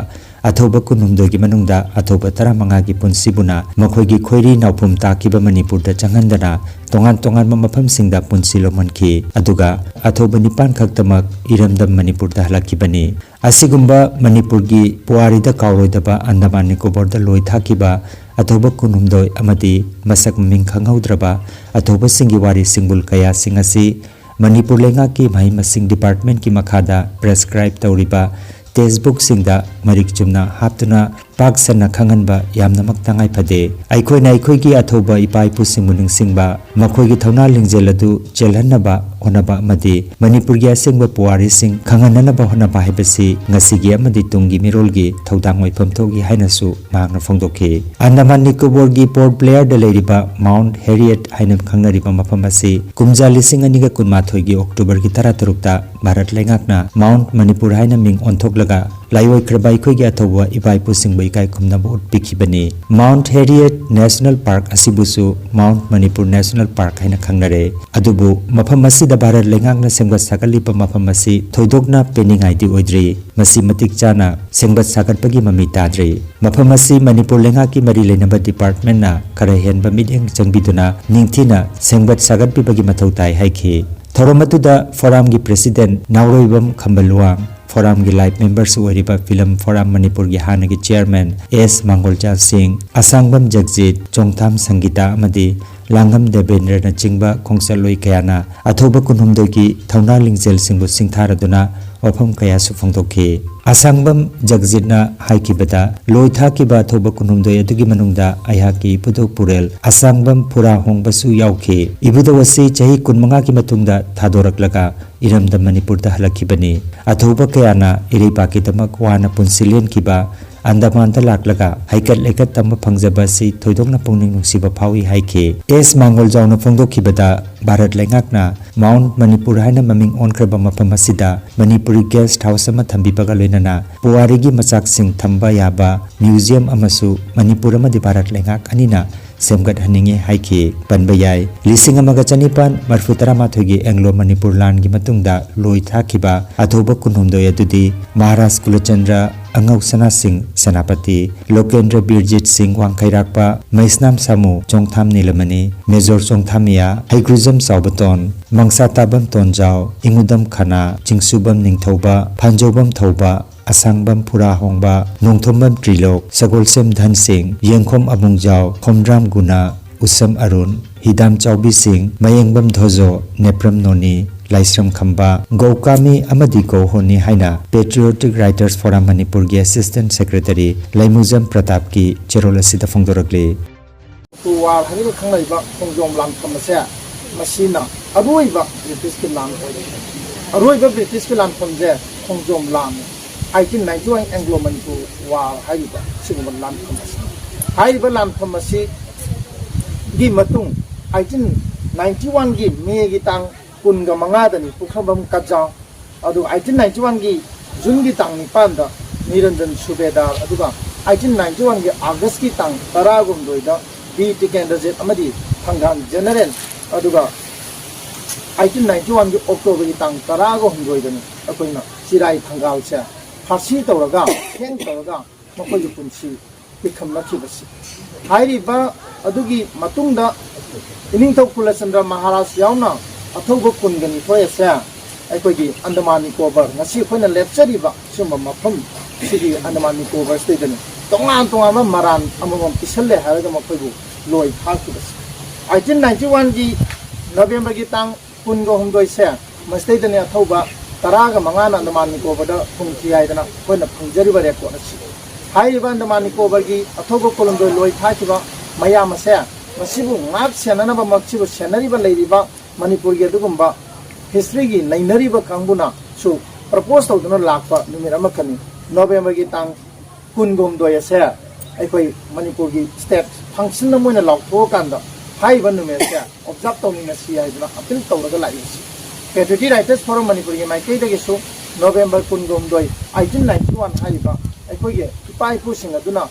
ꯑꯊꯧꯕ ꯀꯨꯟꯍꯨꯝꯗꯣꯏꯒꯤ ꯃꯅꯨꯡꯗ ꯑꯊꯧꯕ ꯇꯔꯥꯃꯉꯥꯒꯤ ꯄꯨꯟꯁꯤꯕꯨꯅ ꯃꯈꯣꯏꯒꯤ ꯈꯣꯏꯔꯤ ꯅꯥꯎꯐꯨꯝ ꯇꯥꯈꯤꯕ ꯃꯅꯤꯄꯨꯔꯗ ꯆꯪꯍꯟꯗꯅ ꯇꯣꯉꯥꯟ ꯇꯣꯉꯥꯟꯕ ꯃꯐꯝꯁꯤꯡꯗ ꯄꯨꯟꯁꯤ ꯂꯣꯝꯍꯟꯈꯤ꯫ ꯑꯗꯨꯒ ꯑꯊꯧꯕ ꯅꯤꯄꯥꯟ ꯈꯛꯇꯃꯛ ꯏꯔꯝꯗꯝ ꯃꯅꯤꯄꯨꯔꯗ ꯍꯜꯂꯛꯈꯤꯕꯅꯤ꯫ ꯑꯁꯤꯒꯨꯝꯕ ꯃꯅꯤꯄꯨꯔꯒꯤ ꯄꯨꯋꯥꯔꯤꯗ ꯀꯥꯎꯔꯣꯏꯗꯕ ꯑꯟꯗꯃꯥꯟ ꯅꯤꯀꯣꯕꯔꯗ ꯂꯣꯏ ꯊꯥꯈꯤꯕ ꯑꯊꯧꯕ ꯀꯨꯟꯍꯨꯝꯗꯣꯏ ꯑꯃꯗꯤ ꯃꯁꯛ ꯃꯃꯤꯡ ꯈꯪꯍꯧꯗ꯭ꯔꯕ ꯑꯊꯧꯕꯁꯤꯡꯒꯤ ꯋꯥꯔꯤ ꯁꯤꯡꯕꯨꯜ ꯀꯌꯥꯁꯤꯡ ꯑꯁꯤ ꯃꯅꯤꯄꯨꯔ ꯂꯩꯉꯥꯛꯀꯤ ꯃꯍꯩ ꯃꯁꯤꯡ ꯗꯤꯄꯥꯔꯠꯃꯦꯟꯠꯀꯤ ꯃꯈꯥꯗ ꯄ꯭ꯔꯦꯁꯀ꯭ꯔꯥꯏꯕ ꯇꯧꯔꯤꯕ ꯇꯦꯛꯁꯕꯨꯛꯁꯤꯡꯗ ꯃꯔꯤꯛ ꯆꯨꯝꯅ ꯍꯥꯞꯇꯨꯅ ꯄꯥꯛ ꯁꯟꯅ ꯈꯪꯍꯟꯕ ꯌꯥꯝꯅꯃꯛ ꯇꯉꯥꯏ ꯐꯗꯦ꯫ ꯑꯩꯈꯣꯏꯅ ꯑꯩꯈꯣꯏꯒꯤ ꯑꯊꯧꯕ ꯏꯄꯥ ꯏꯄꯨꯁꯤꯡꯕꯨ ꯅꯤꯡꯁꯤꯡꯕ, ꯃꯈꯣꯏꯒꯤ ꯊꯧꯅꯥ ꯂꯤꯡꯖꯦꯜ ꯑꯗꯨ ꯆꯦꯜꯍꯟꯅꯕ ꯍꯣꯠꯅꯕ ꯑꯃꯗꯤ ꯃꯅꯤꯄꯨꯔꯒꯤ ꯑꯁꯦꯡꯕ ꯄꯨꯋꯥꯔꯤꯁꯤꯡ ꯈꯪꯍꯟꯅꯅꯕ ꯍꯣꯠꯅꯕ ꯍꯥꯏꯕꯁꯤ ꯉꯁꯤꯒꯤ ꯑꯃꯗꯤ ꯇꯨꯡꯒꯤ ꯃꯤꯔꯣꯜꯒꯤ ꯊꯧꯗꯥꯡ ꯑꯣꯏꯐꯝ ꯊꯣꯛꯏ ꯍꯥꯏꯅꯁꯨ ꯃꯍꯥꯛꯅ ꯐꯣꯡꯗꯣꯛꯈꯤ꯫ ꯑꯟꯗꯃꯥꯟ ꯅꯤꯀꯣꯕꯔꯒꯤ ꯄꯣꯔꯠ ꯕ꯭ꯂꯦꯌꯔꯗ ꯂꯩꯔꯤꯕ ꯃꯥꯎꯟꯠ ꯍꯦꯔꯤꯌꯦꯠ ꯍꯥꯏꯅ ꯈꯪꯅꯔꯤꯕ ꯃꯐꯝ ꯑꯁꯤ ꯀꯨꯝꯖꯥ ꯂꯤꯁꯤꯡ ꯑꯅꯤꯒ ꯀꯨꯟꯃꯥꯊꯣꯏꯒꯤ ꯑꯣꯛꯇꯣꯕꯔꯒꯤ ꯇꯔꯥꯇꯔꯨꯛꯇ ꯚꯥꯔꯠ ꯂꯩꯉꯥꯛꯅ ꯃꯥꯎꯟꯠ ꯃꯅꯤꯄꯨꯔ ꯍꯥꯏꯅ ꯃꯤꯡ ꯑꯣꯟꯊꯣꯛꯂꯒ ꯂꯥꯏꯑꯣꯏꯈ꯭ꯔꯕ ꯑꯩꯈꯣꯏꯒꯤ ꯑꯊꯧꯕ ꯏꯄꯥ ꯏꯄꯨꯁꯤꯡꯕꯨ ꯏꯀꯥꯏ ꯈꯨꯝꯅꯕ ꯎꯠꯄꯤꯈꯤꯕꯅꯤ꯫ ꯃꯥꯎꯟꯠ ꯍꯦꯔꯤꯌꯦꯠ ꯅꯦꯁꯅꯦꯜ ꯄꯥꯔꯛ ꯑꯁꯤꯕꯨꯁꯨ ꯃꯥꯎꯟꯠ ꯃꯅꯤꯄꯨꯔ ꯅꯦꯁꯅꯦꯜ ꯄꯥꯔꯛ ꯍꯥꯏꯅ ꯈꯪꯅꯔꯦ꯫ ꯑꯗꯨꯕꯨ ꯃꯐꯝ ꯑꯁꯤꯗ ꯚꯥꯔꯠ ꯂꯩꯉꯥꯛꯅ ꯁꯦꯝꯒꯠ ꯁꯥꯒꯠꯂꯤꯕ ꯃꯐꯝ ꯑꯁꯤ ꯊꯣꯏꯗꯣꯛꯅ ꯄꯦꯟꯅꯤꯡꯉꯥꯏꯗꯤ ꯑꯣꯏꯗ꯭ꯔꯤ꯫ ꯃꯁꯤ ꯃꯇꯤꯛ ꯆꯥꯅ ꯁꯦꯝꯒꯠ ꯁꯥꯒꯠꯄꯒꯤ ꯃꯃꯤ ꯇꯥꯗ꯭ꯔꯤ꯫ ꯃꯐꯝ ꯑꯁꯤ ꯃꯅꯤꯄꯨꯔ ꯂꯩꯉꯥꯛꯀꯤ ꯃꯔꯤ ꯂꯩꯅꯕ ꯗꯤꯄꯥꯔꯠꯃꯦꯟꯠꯅ ꯈꯔ ꯍꯦꯟꯕ ꯃꯤꯠꯌꯦꯡ ꯆꯪꯕꯤꯗꯨꯅ ꯅꯤꯡꯊꯤꯅ ꯁꯦꯝꯒꯠ ꯁꯥꯒꯠꯄꯤꯕꯒꯤ ꯃꯊꯧ ꯇꯥꯏ ꯍꯥꯏꯈꯤ꯫ ꯊꯧꯔꯝ ꯑꯗꯨꯗ ꯐꯣꯔꯝꯒꯤ ꯄ꯭ꯔꯦꯁꯤꯗꯦꯟꯠ ꯅꯥꯎꯔꯣꯏꯕꯝ ꯈꯝꯕꯂꯨꯋꯥꯡ, ꯐꯣꯔꯝꯒꯤ ꯂꯥꯏꯐ ꯃꯦꯝꯕꯔꯁꯨ ꯑꯣꯏꯔꯤꯕ ꯐꯤꯂꯝ ꯐꯣꯔꯝ ꯃꯅꯤꯄꯨꯔꯒꯤ ꯍꯥꯟꯅꯒꯤ ꯆꯤꯌꯔꯃꯦꯟ ꯑꯦꯁ ꯃꯥꯡꯒꯣꯜꯆꯥ ꯁꯤꯡ, ꯑꯁꯥꯡꯕꯝ ꯖꯒꯖꯤꯠ, ꯆꯣꯡꯊꯥꯝ ꯁꯪꯒꯤꯇꯥ ꯑꯃꯗꯤ ꯂꯥꯡꯉꯝ ꯗꯦꯕꯦꯟꯗ꯭ꯔꯅꯆꯤꯡꯕ ꯈꯣꯡꯆꯠꯂꯣꯏ ꯀꯌꯥꯅ ꯑꯊꯧꯕ ꯀꯨꯟꯍꯨꯝꯗꯣꯏꯒꯤ ꯊꯧꯅꯥ ꯂꯤꯡꯖꯦꯜꯁꯤꯡꯕꯨ ꯁꯤꯡꯊꯥꯔꯗꯨꯅ ꯋꯥꯐꯝ ꯀꯌꯥꯁꯨ ꯐꯣꯡꯗꯣꯛꯈꯤ꯫ ꯑꯁꯥꯡꯕꯝ ꯖꯒꯖꯤꯠꯅ ꯍꯥꯏꯈꯤꯕꯗ, ꯂꯣꯏ ꯊꯥꯈꯤꯕ ꯑꯊꯧꯕ ꯀꯨꯟꯍꯨꯝꯗꯣꯏ ꯑꯗꯨꯒꯤ ꯃꯅꯨꯡꯗ ꯑꯩꯍꯥꯛꯀꯤ ꯏꯄꯨꯗꯧ ꯄꯨꯔꯦꯜ ꯑꯁꯥꯡꯕꯝ ꯐꯨꯔꯥ ꯍꯣꯡꯕꯁꯨ ꯌꯥꯎꯈꯤ꯫ ꯏꯕꯨꯗꯧ ꯑꯁꯤ ꯆꯍꯤ ꯀꯨꯟꯃꯉꯥꯒꯤ ꯃꯇꯨꯡꯗ ꯊꯥꯗꯣꯔꯛꯂꯒ ꯏꯔꯝꯗꯝ ꯃꯅꯤꯄꯨꯔꯗ ꯍꯜꯂꯛꯈꯤꯕꯅꯤ꯫ ꯑꯊꯧꯕ ꯀꯌꯥꯅ ꯏꯔꯩꯄꯥꯛꯀꯤꯗꯃꯛ ꯋꯥꯅ ꯄꯨꯟꯁꯤ ꯂꯦꯟꯈꯤꯕ ꯑꯟꯗꯃꯥꯟꯗ ꯂꯥꯛꯂꯒ ꯍꯩꯀꯠ ꯂꯩꯀꯠ ꯇꯝꯕ ꯐꯪꯖꯕ ꯑꯁꯤ ꯊꯣꯏꯗꯣꯛꯅ ꯄꯨꯛꯅꯤꯡ ꯅꯨꯡꯁꯤꯕ ꯐꯥꯎꯏ ꯍꯥꯏꯈꯤ꯫ ꯑꯦꯁ ꯃꯥꯡꯒꯣꯜꯖꯥꯎꯅ ꯐꯣꯡꯗꯣꯛꯈꯤꯕꯗ, ꯚꯥꯔꯠ ꯂꯩꯉꯥꯛꯅ ꯃꯥꯎꯟꯠ ꯃꯅꯤꯄꯨꯔ ꯍꯥꯏꯅ ꯃꯃꯤꯡ ꯑꯣꯟꯈ꯭ꯔꯕ ꯃꯐꯝ ꯑꯁꯤꯗ ꯃꯅꯤꯄꯨꯔꯤ ꯒꯦꯁꯠ ꯍꯥꯎꯁ ꯑꯃ ꯊꯝꯕꯤꯕꯒ ꯂꯣꯏꯅꯅ ꯄꯨꯋꯥꯔꯤꯒꯤ ꯃꯆꯥꯛꯁꯤꯡ ꯊꯝꯕ ꯌꯥꯕ ꯃ꯭ꯌꯨꯖꯤꯌꯝ ꯑꯃꯁꯨ ꯃꯅꯤꯄꯨꯔ ꯑꯃꯗꯤ ꯚꯥꯔꯠ ꯂꯩꯉꯥꯛ ꯑꯅꯤꯅ ꯁꯦꯝꯒꯠꯍꯟꯅꯤꯡꯏ ꯍꯥꯏꯈꯤ꯫ ꯄꯟꯕ ꯌꯥꯏ, ꯂꯤꯁꯤꯡ ꯑꯃꯒ ꯆꯅꯤꯄꯥꯟ ꯃꯔꯤꯐꯨ ꯇꯔꯥꯃꯥꯊꯣꯏꯒꯤ ꯑꯦꯡꯒ꯭ꯂꯣ ꯃꯅꯤꯄꯨꯔ ꯂꯥꯟꯒꯤ ꯃꯇꯨꯡꯗ ꯂꯣꯏ ꯊꯥꯈꯤꯕ ꯑꯊꯧꯕ ꯀꯨꯟꯍꯨꯝꯗꯣꯏ ꯑꯗꯨꯗꯤ ꯃꯍꯥꯔꯥꯖ ꯀꯨꯂꯆꯟꯗ꯭ꯔ, ꯑꯉꯧ ꯁꯅꯥ ꯁꯤꯡ ꯁꯦꯅꯥꯄꯇꯤ, ꯂꯣꯀꯦꯟꯗ꯭ꯔ ꯕꯤꯔꯖꯤꯠ ꯁꯤꯡ ꯋꯥꯡꯈꯩꯔꯥꯛꯄ, ꯃꯩꯁꯅꯥꯝ ꯁꯥꯃꯨ ꯆꯣꯡꯊꯥꯝ ꯅꯤꯂꯃꯅꯤ, ꯃꯦꯖꯣꯔ ꯆꯣꯡꯊꯥꯝ ꯃꯤꯌꯥ, ꯍꯩꯒ꯭ꯔꯨꯖꯝ ꯆꯥꯎꯕꯇꯣꯟ, ꯃꯪꯁꯥ ꯇꯥꯕꯝ ꯇꯣꯟꯖꯥꯎ, ꯏꯉꯨꯗꯝ ꯈꯅꯥ, ꯆꯤꯡꯁꯨꯕꯝ ꯅꯤꯡꯊꯧꯕ, ꯐꯥꯟꯖꯧꯕꯝ ꯊꯧꯕ, ꯑꯁꯥꯡꯕꯝ ꯐꯨꯔꯥ ꯍꯣꯡꯕ, ꯅꯣꯡꯊꯣꯝꯕꯝ ꯇ꯭ꯔꯤꯂꯣꯛ, ꯁꯒꯣꯜꯁꯦꯝ ꯙꯟ ꯁꯤꯡ, ꯌꯦꯡꯈꯣꯝ ꯑꯕꯨꯡꯖꯥꯎ, ꯈꯣꯝꯗ꯭ꯔꯥꯝ ꯒꯨꯅꯥ, ꯎꯁꯝ ꯑꯔꯨꯟ, ꯍꯤꯗꯥꯝ ꯆꯥꯎꯕꯤ ꯁꯤꯡ, ꯃꯌꯦꯡꯕꯝ ꯙꯣꯖꯣ, ꯅꯦꯄ꯭ꯔꯝ ꯅꯣꯅꯤ, ꯂꯥꯏꯁ꯭ꯔꯝ ꯈꯝꯕ, ꯒꯧꯀꯥꯃꯤ ꯑꯃꯗꯤ ꯒꯧꯍꯣꯅꯤ ꯍꯥꯏꯅ Patriotic Writers Forum ꯃꯅꯤꯄꯨꯔꯒꯤ Assistant Secretary ꯂꯩꯃꯨꯖꯝ ꯄ꯭ꯔꯇꯥꯞꯀꯤ ꯆꯦꯔꯣꯜ ꯑꯁꯤꯗ ꯐꯣꯡꯗꯣꯔꯛꯂꯤ꯫ ꯋꯥꯔ ꯍꯥꯏꯔꯒ ꯈꯪꯅꯔꯤꯕ ꯈꯣꯡꯖꯣꯝ ꯂꯥꯟꯐꯝ ꯑꯁꯦ ꯃꯁꯤꯅ ꯑꯔꯣꯏꯕ ꯕ꯭ꯔꯤꯇꯤꯁꯀꯤ ꯂꯥꯟ ꯑꯣꯏꯔꯤ꯫ ꯑꯔꯣꯏꯕ ꯕ꯭ꯔꯤꯇꯤꯁꯀꯤ ꯂꯥꯟꯐꯝꯁꯦ ꯈꯣꯡꯖꯣꯝ ꯂꯥꯟꯅꯤ꯫ Eighteen ninety one Anglo Manipur war ꯍꯥꯏꯔꯤꯕ ꯁꯤꯒꯨꯝꯕ ꯂꯥꯟꯐꯝ ꯑꯁꯤ, ꯍꯥꯏꯔꯤꯕ ꯂꯥꯟꯐꯝ ꯑꯁꯤꯒꯤ ꯃꯇꯨꯡ ꯑꯩꯠꯇꯤꯟ ꯅꯥꯏꯟꯇꯤ ꯋꯥꯟꯒꯤ ꯃꯦꯒꯤ ꯇꯥꯡ ꯀꯨꯟꯒ ꯃꯉꯥꯗꯅꯤ ꯄꯨꯈ꯭ꯔꯝꯕꯝ ꯀꯖꯥꯎ, ꯑꯗꯨꯒ ꯑꯩꯠꯇꯤꯟ ꯅꯥꯏꯟꯇꯤ ꯋꯥꯟꯒꯤ ꯖꯨꯟꯒꯤ ꯇꯥꯡ ꯅꯤꯄꯥꯟꯗ ꯅꯤꯔꯟꯖꯟ ꯁꯨꯕꯦꯗꯥꯔ, ꯑꯗꯨꯒ ꯑꯩꯠꯇꯤꯟ ꯅꯥꯏꯟꯇꯤ ꯋꯥꯟꯒꯤ ꯑꯥꯒꯁꯀꯤ ꯇꯥꯡ ꯇꯔꯥꯒ ꯍꯨꯝꯗꯣꯏꯗ ꯕꯤ ꯇꯤꯀꯦꯟꯗ꯭ꯔꯖꯤꯠ ꯑꯃꯗꯤ ꯊꯪꯒꯥꯜ ꯖꯦꯅꯔꯦꯜ, ꯑꯗꯨꯒ ꯑꯩꯠꯇꯤꯟ ꯅꯥꯏꯟꯇꯤ ꯋꯥꯟꯒꯤ ꯑꯣꯛꯇꯣꯕꯔꯒꯤ ꯇꯥꯡ ꯇꯔꯥꯒ ꯍꯨꯝꯗꯣꯏꯗꯅꯤ ꯑꯩꯈꯣꯏꯅ ꯆꯤꯔꯥꯏ ꯊꯪꯒꯥꯜꯁꯦ ꯐꯥꯁꯤ ꯇꯧꯔꯒ, ꯍꯦꯡ ꯇꯧꯔꯒ ꯃꯈꯣꯏꯒꯤ ꯄꯨꯟꯁꯤ ꯄꯤꯈꯝꯅꯈꯤꯕꯁꯤ꯫ ꯍꯥꯏꯔꯤꯕ ꯑꯗꯨꯒꯤ ꯃꯇꯨꯡꯗ ꯏꯅꯤꯡꯊꯧ ꯀꯨꯂꯆꯟꯗ꯭ꯔ ꯃꯍꯥꯔꯥꯖ ꯌꯥꯎꯅ ꯑꯊꯧꯕ ꯀꯨꯟꯒ ꯅꯤꯊꯣꯏ ꯑꯁꯦ ꯑꯩꯈꯣꯏꯒꯤ ꯑꯟꯗꯃꯥꯟ ꯅꯤꯀꯣꯕꯔ, ꯉꯁꯤ ꯑꯩꯈꯣꯏꯅ ꯂꯦꯞꯆꯔꯤꯕ ꯁꯤꯒꯨꯝꯕ ꯃꯐꯝ ꯁꯤꯒꯤ ꯑꯟꯗꯃꯥꯟ ꯅꯤꯀꯣꯕꯔꯁꯤꯗꯩꯗꯅꯤ ꯇꯣꯉꯥꯟ ꯇꯣꯉꯥꯟꯕ ꯃꯔꯥꯟ ꯑꯃꯃꯝ ꯄꯤꯁꯜꯂꯦ ꯍꯥꯏꯔꯒ ꯃꯈꯣꯏꯕꯨ ꯂꯣꯏ ꯊꯥꯈꯤꯕꯁꯦ꯫ ꯑꯩꯠꯇꯤꯟ ꯅꯥꯏꯟꯇꯤ ꯋꯥꯟꯒꯤ ꯅꯕꯦꯝꯕꯔꯒꯤ ꯇꯥꯡ ꯀꯨꯟꯒ ꯍꯨꯝꯗꯣꯏꯁꯦ ꯃꯁꯤꯗꯩꯗꯅꯤ ꯑꯊꯧꯕ ꯇꯔꯥꯒ ꯃꯉꯥꯅ ꯑꯟꯗꯃꯥꯟ ꯅꯤꯀꯣꯕꯔꯗ ꯐꯨꯝꯈꯤ ꯍꯥꯏꯗꯅ ꯑꯩꯈꯣꯏꯅ ꯐꯪꯖꯔꯤꯕ ꯔꯦꯀꯣꯔꯠ ꯑꯁꯤ꯫ ꯍꯥꯏꯔꯤꯕ ꯑꯟꯗꯃꯥꯟ ꯅꯤꯀꯣꯕꯔꯒꯤ ꯑꯊꯧꯕ ꯀꯣꯂꯝꯗꯣꯏ ꯂꯣꯏ ꯊꯥꯈꯤꯕ ꯃꯌꯥꯝ ꯑꯁꯦ ꯃꯁꯤꯕꯨ ꯉꯥꯛ ꯁꯦꯟꯅꯅꯕ, ꯃꯁꯤꯕꯨ ꯁꯦꯟꯅꯔꯤꯕ ꯂꯩꯔꯤꯕ ꯃꯅꯤꯄꯨꯔꯒꯤ ꯑꯗꯨꯒꯨꯝꯕ ꯍꯤꯁꯇ꯭ꯔꯤꯒꯤ ꯅꯩꯅꯔꯤꯕ ꯀꯥꯡꯕꯨꯅꯁꯨ ꯄ꯭ꯔꯄꯣꯁ ꯇꯧꯗꯨꯅ ꯂꯥꯛꯄ ꯅꯨꯃꯤꯠ ꯑꯃꯈꯛꯅꯤ꯫ ꯅꯣꯕꯦꯝꯕꯔꯒꯤ ꯇꯥꯡ ꯀꯨꯟꯒ ꯍꯨꯝꯗꯣꯏ ꯑꯁꯦ ꯑꯩꯈꯣꯏ ꯃꯅꯤꯄꯨꯔꯒꯤ ꯁ꯭ꯇꯦꯠ ꯐꯪꯁꯟ ꯑꯃ ꯑꯣꯏꯅ ꯂꯥꯎꯊꯣꯛꯑꯀꯥꯟꯗ ꯍꯥꯏꯔꯤꯕ ꯅꯨꯃꯤꯠ ꯑꯁꯦ ꯑꯣꯕꯖꯥꯔꯕ ꯇꯧꯃꯤꯟꯅꯁꯤ ꯍꯥꯏꯗꯨꯅ ꯑꯄꯤꯜ ꯇꯧꯔꯒ ꯂꯥꯛꯏ꯫ ꯄꯦꯇ꯭ꯔꯤꯌꯣꯇꯤꯛ ꯔꯥꯏꯇꯔꯁ ꯐꯣꯔꯝ ꯃꯅꯤꯄꯨꯔꯒꯤ ꯃꯥꯏꯀꯩꯗꯒꯤꯁꯨ ꯅꯣꯕꯦꯝꯕꯔ ꯀꯨꯟꯒ ꯍꯨꯝꯗꯣꯏ, ꯑꯥꯏꯇꯤꯟ ꯅꯥꯏꯟꯇꯤ ꯋꯥꯟ ꯍꯥꯏꯔꯤꯕ ꯑꯩꯈꯣꯏꯒꯤ ꯏꯄꯥ ꯏꯄꯨꯁꯤꯡ ꯑꯗꯨꯅ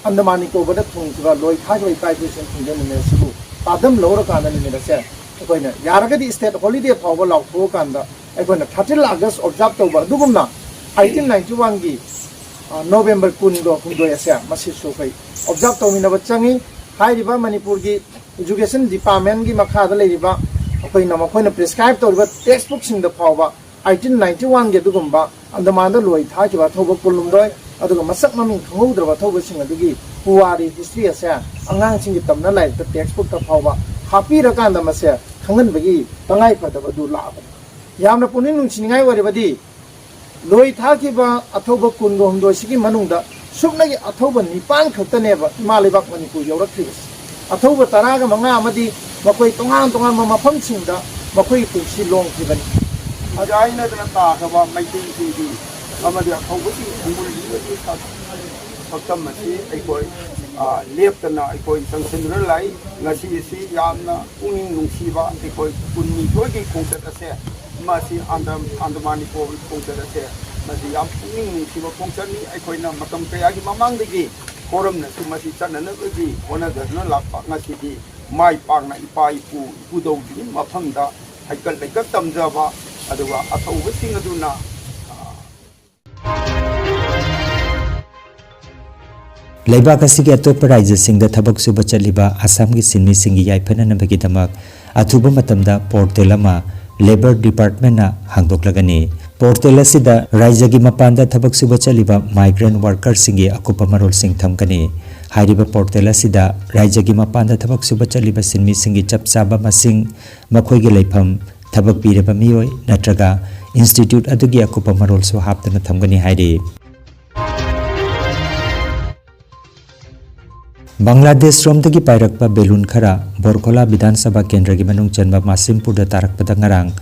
ꯑꯟꯗꯃꯥꯟ ꯅꯤꯀꯣꯕꯔꯗ ꯊꯨꯡꯈꯤꯕ, ꯂꯣꯏ ꯊꯥꯈꯤꯕ ꯏꯄꯥ ꯏꯄꯨꯁꯤꯡ ꯊꯨꯡꯈꯤꯕ ꯅꯨꯃꯤꯠ ꯑꯁꯤꯕꯨ ꯄꯥꯗꯝ ꯂꯧꯔꯀꯥꯟꯗ ꯅꯨꯃꯤꯠ ꯑꯁꯦ ꯑꯩꯈꯣꯏꯅ ꯌꯥꯔꯒꯗꯤ ꯁ꯭ꯇꯦꯠ ꯍꯣꯂꯤꯗꯦ ꯐꯥꯎꯕ ꯂꯥꯎꯊꯣꯛꯑꯀꯥꯟꯗ ꯑꯩꯈꯣꯏꯅ ꯊꯥꯔꯇꯤꯟ ꯑꯥꯒꯁ ꯑꯣꯕꯖꯥꯔꯕ ꯇꯧꯕ ꯑꯗꯨꯒꯨꯝꯅ ꯑꯥꯏꯇꯤꯟ ꯅꯥꯏꯟꯇꯤ ꯋꯥꯟꯒꯤ ꯅꯣꯕꯦꯝꯕꯔ ꯀꯨꯟꯒ ꯍꯨꯝꯗꯣꯏ ꯑꯁꯦ ꯃꯁꯤꯁꯨ ꯑꯩꯈꯣꯏ ꯑꯣꯕꯖꯥꯔꯕ ꯇꯧꯃꯤꯟꯅꯕ ꯆꯪꯉꯤ꯫ ꯍꯥꯏꯔꯤꯕ ꯃꯅꯤꯄꯨꯔꯒꯤ ꯏꯖꯨꯀꯦꯁꯟ ꯗꯤꯄꯥꯔꯠꯃꯦꯟꯒꯤ ꯃꯈꯥꯗ ꯂꯩꯔꯤꯕ ꯑꯩꯈꯣꯏꯅ ꯃꯈꯣꯏꯅ ꯄ꯭ꯔꯤꯁꯀ꯭ꯔꯥꯏꯕ ꯇꯧꯔꯤꯕ ꯇꯦꯛꯁ ꯕꯨꯛꯁꯤꯡꯗ ꯐꯥꯎꯕ ꯑꯥꯏꯇꯤꯟ ꯅꯥꯏꯟꯇꯤ ꯋꯥꯟꯒꯤ ꯑꯗꯨꯒꯨꯝꯕ ꯑꯟꯗꯃꯥꯟꯗ ꯂꯣꯏ ꯊꯥꯈꯤꯕ ꯑꯊꯧꯕ ꯀꯨꯟꯍꯨꯝꯗꯣꯏ, ꯑꯗꯨꯒ ꯃꯁꯛ ꯃꯃꯤꯡ ꯈꯪꯍꯧꯗ꯭ꯔꯕ ꯑꯊꯧꯕꯁꯤꯡ ꯑꯗꯨꯒꯤ ꯄꯨꯋꯥꯔꯤ, ꯍꯤꯁꯇ꯭ꯔꯤ ꯑꯁꯦ ꯑꯉꯥꯡꯁꯤꯡꯒꯤ ꯇꯝꯅ ꯂꯥꯏꯔꯤꯛꯇ ꯇꯦꯛꯁ ꯕꯨꯛꯇ ꯐꯥꯎꯕ ꯍꯥꯞꯄꯤꯔꯀꯥꯟꯗ ꯃꯁꯦ ꯈꯪꯍꯟꯕꯒꯤ ꯇꯉꯥꯏ ꯐꯗꯕ ꯑꯗꯨ ꯂꯥꯛꯑꯕꯅꯤ꯫ ꯌꯥꯝꯅ ꯄꯨꯛꯅꯤꯡ ꯅꯨꯡꯁꯤꯅꯤꯡꯉꯥꯏ ꯑꯣꯏꯔꯕꯗꯤ ꯂꯣꯏ ꯊꯥꯈꯤꯕ ꯑꯊꯧꯕ ꯀꯨꯟꯒ ꯍꯨꯝꯗꯣꯏꯁꯤꯒꯤ ꯃꯅꯨꯡꯗ ꯁꯨꯞꯅꯒꯤ ꯑꯊꯧꯕ ꯅꯤꯄꯥꯟ ꯈꯛꯇꯅꯦꯕ ꯏꯃꯥ ꯂꯩꯕꯥꯛ ꯃꯅꯤꯄꯨꯔ ꯌꯧꯔꯛꯈ꯭ꯔꯤꯕꯁꯤ꯫ ꯑꯊꯧꯕ ꯇꯔꯥꯒ ꯃꯉꯥ ꯑꯃꯗꯤ ꯃꯈꯣꯏ ꯇꯣꯉꯥꯟ ꯇꯣꯉꯥꯟꯕ ꯃꯐꯝꯁꯤꯡꯗ ꯃꯈꯣꯏꯒꯤ ꯄꯨꯟꯁꯤ ꯂꯣꯡꯈꯤꯕꯅꯤ꯫ ꯈꯨꯖꯥꯏꯅꯗꯅ ꯇꯥꯈ꯭ꯔꯕ ꯃꯩꯇꯩꯁꯤꯡꯒꯤ ꯑꯃꯗꯤ ꯑꯊꯧꯕꯁꯤꯡ ꯈꯣꯡꯒꯨꯜ ꯂꯤꯕꯒꯤ ꯁꯛꯇꯝ ꯑꯁꯤ ꯑꯩꯈꯣꯏ, ꯑ, ꯂꯦꯞꯇꯅ ꯑꯩꯈꯣꯏ ꯆꯪꯁꯤꯟꯗꯨꯅ ꯂꯥꯛꯏ꯫ ꯉꯁꯤ ꯑꯁꯤ ꯌꯥꯝꯅ ꯄꯨꯛꯅꯤꯡ ꯅꯨꯡꯁꯤꯕ ꯑꯩꯈꯣꯏ ꯀꯨꯟꯅꯤꯊꯣꯏꯒꯤ ꯈꯣꯡꯆꯠ ꯑꯁꯦ, ꯃꯁꯤ ꯑꯟꯗ-, ꯑꯟꯗꯃꯥꯟ ꯅꯤꯀꯣꯕꯥꯔ ꯈꯣꯡꯆꯠ ꯑꯁꯦ, ꯃꯁꯤ ꯌꯥꯝ ꯄꯨꯛꯅꯤꯡ ꯅꯨꯡꯁꯤꯕ ꯈꯣꯡꯆꯠꯅꯤ꯫ ꯑꯩꯈꯣꯏꯅ ꯃꯇꯝ ꯀꯌꯥꯒꯤ ꯃꯃꯥꯡꯗꯒꯤ ꯈꯣꯔꯝꯅꯁꯨ ꯃꯁꯤ ꯆꯠꯅꯅꯕꯒꯤ ꯍꯣꯠꯅꯖꯗꯨꯅ ꯂꯥꯛꯄ, ꯉꯁꯤꯗꯤ ꯃꯥꯏ ꯄꯥꯛꯅ ꯏꯄꯥ ꯏꯄꯨ ꯏꯄꯨꯗꯧꯒꯤ ꯃꯐꯝꯗ ꯍꯩꯀꯠ ꯂꯩꯀꯠ ꯇꯝꯖꯕ, ꯑꯗꯨꯒ ꯑꯊꯧꯕꯁꯤꯡ ꯑꯗꯨꯅ, ꯑ, ꯂꯩꯕꯥꯛ ꯑꯁꯤꯒꯤ ꯑꯇꯣꯞꯄ ꯔꯥꯖ꯭ꯌꯁꯤꯡꯗ ꯊꯕꯛ ꯁꯨꯕ ꯆꯠꯂꯤꯕ ꯑꯁꯥꯝꯒꯤ ꯁꯤꯟꯃꯤꯁꯤꯡꯒꯤ ꯌꯥꯏꯐꯅꯅꯕꯒꯤꯗꯃꯛ ꯑꯊꯨꯕ ꯃꯇꯝꯗ ꯄꯣꯔꯇꯦꯜ ꯑꯃ ꯂꯦꯕꯔ ꯗꯤꯄꯥꯔꯠꯃꯦꯟꯅ ꯍꯥꯡꯗꯣꯛꯂꯒꯅꯤ꯫ ꯄꯣꯔꯇꯦꯜ ꯑꯁꯤꯗ ꯔꯥꯖ꯭ꯌꯒꯤ ꯃꯄꯥꯟꯗ ꯊꯕꯛ ꯁꯨꯕ ꯆꯠꯂꯤꯕ ꯃꯥꯏꯒ꯭ꯔꯦꯟ ꯋꯥꯔꯀꯔꯁꯤꯡꯒꯤ ꯑꯀꯨꯞꯄ ꯃꯔꯣꯜꯁꯤꯡ ꯊꯝꯒꯅꯤ꯫ ꯍꯥꯏꯔꯤꯕ ꯄꯣꯔꯇꯦꯜ ꯑꯁꯤꯗ ꯔꯥꯖ꯭ꯌꯒꯤ ꯃꯄꯥꯟꯗ ꯊꯕꯛ ꯁꯨꯕ ꯆꯠꯂꯤꯕ ꯁꯤꯟꯃꯤꯁꯤꯡꯒꯤ ꯆꯞ ꯆꯥꯕ ꯃꯁꯤꯡ, ꯃꯈꯣꯏꯒꯤ ꯂꯩꯐꯝ, ꯊꯕꯛ ꯄꯤꯔꯕ ꯃꯤꯑꯣꯏ ꯅꯠꯇ꯭ꯔꯒ ꯏꯟꯁꯇꯤꯇ꯭ꯌꯨꯠ ꯑꯗꯨꯒꯤ ꯑꯀꯨꯞꯄ ꯃꯔꯣꯜꯁꯨ ꯍꯥꯞꯇꯅ ꯊꯝꯒꯅꯤ ꯍꯥꯏꯔꯤ꯫ ꯕꯪꯒ꯭ꯂꯥꯗꯦꯁꯔꯣꯝꯗꯒꯤ ꯄꯥꯏꯔꯛꯄ ꯕꯦꯂꯨꯟ ꯈꯔ ꯕꯣꯔꯈꯣꯂꯥ ꯕꯤꯙꯥꯟ ꯁꯚꯥ ꯀꯦꯟꯗ꯭ꯔꯒꯤ ꯃꯅꯨꯡ ꯆꯟꯕ ꯃꯥꯁꯤꯝꯄꯨꯔꯗ ꯇꯥꯔꯛꯄꯗ ꯉꯔꯥꯡ